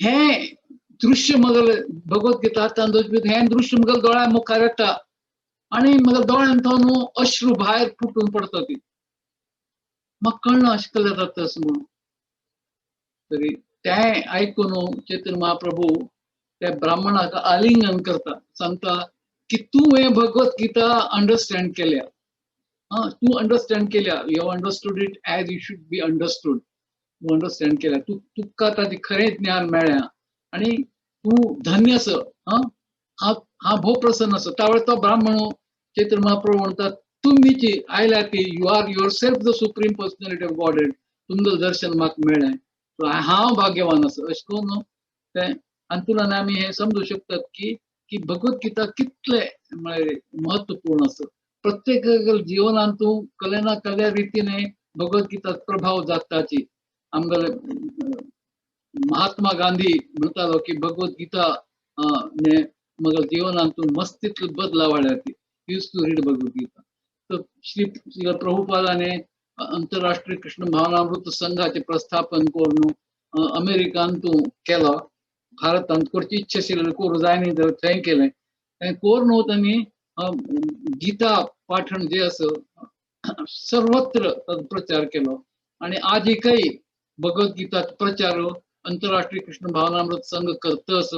हें दृश्य मगेले भगवद्गीता हातान हें दृश्य मगेले दोळ्या मुखार येता आनी म्हज्या दोळ्यान थावन अश्रू भायर फुटून पडटा ती. म्हाका कळना अशें केल्यार जाता अशें म्हणून. तरी तें आयकून चैतन्य महाप्रभू त्या ब्राह्मणाक आलिंगन करता, सांगता की तूं हें भगवद्गीता अंडरस्टँड केल्या, तूं अंडरस्टँड केल्या, you have understood it as you should be understood, तूं अंडरस्टँड केल्या, तूं तुका ताजें खरें ज्ञान मेळ्ळें आनी तूं धन्य आसा. हांव भोव प्रसन्न आसा. त्या वेळार तो ब्राह्मण चैतन्य महाप्रभू म्हणटा, तुमीची आयल्या ती you are yourself the supreme personality of Godhead, तुमचो दर्शन म्हाका मेळ्ळें, हांव भाग्यवान आसा. अशें करून तें अंतुलान आमी हें समजू शकतात की की भगवद्गीता कितले म्हळ्यार महत्वपूर्ण आसा. प्रत्येक जिवनांत तूं कले ना कल्या रितीने भगवद्गीता प्रभाव जाताची. आमगेले महात्मा गांधी म्हणटालो की भगवद्गीता ने मगर जीवनांत मस्त तितलो बदलाव हाडल्या ती use to read Bhagavad Gita. तर श्री श्री प्रभुपादाने आंतरराष्ट्रीय कृष्ण भावनामृत संघाचे प्रस्थापन करून अमेरिकान तूं केलो, भारतांत करची इच्छा आशिल्ली करूं जाय न्ही तर थंय केलें. तें करून तांणी गीता पाठण जे आसा सर्वत्र प्रचार केलो आनी आजिकय भगवद्गीता प्रचार आंतरराष्ट्रीय कृष्ण भावनामृत संघ करतस,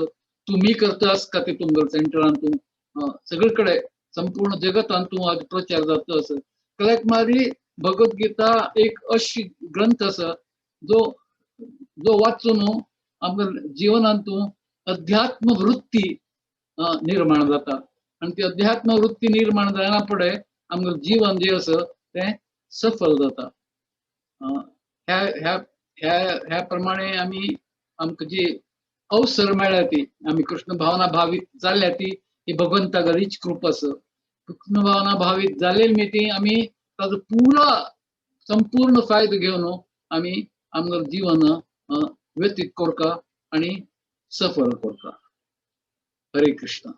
तुम्ही करतास का ते तुमगेल्या सेंटरान तूं सगळीकडे संपूर्ण जगतान तूं आज प्रचार जाता आसा. कल्याक भगवद्गीता एक अशी ग्रंथ आसा जो जो वाचून आमकां जिवनांत तूं अध्यात्म वृत्ती निर्माण जाता आनी ती अध्यात्म वृत्ती निर्माण जायना फुडें आमकां जीवन जें आसा तें सफल जाता. ह्या ह्या ह्या ह्या प्रमाणे आमी आमकां जी अवसर मेळ्ळ्या ती आमी कृष्ण भावना भावीत जाल्या ती ही भगवंतागरीच कृपा आसा. कृष्ण भावना भावीत जालेली न्ही ती आमी ताजो पुरा संपूर्ण फायदो घेवन आमी आमगेलें जीवन व्यतीत करता आनी सफल करता. हरे कृष्ण.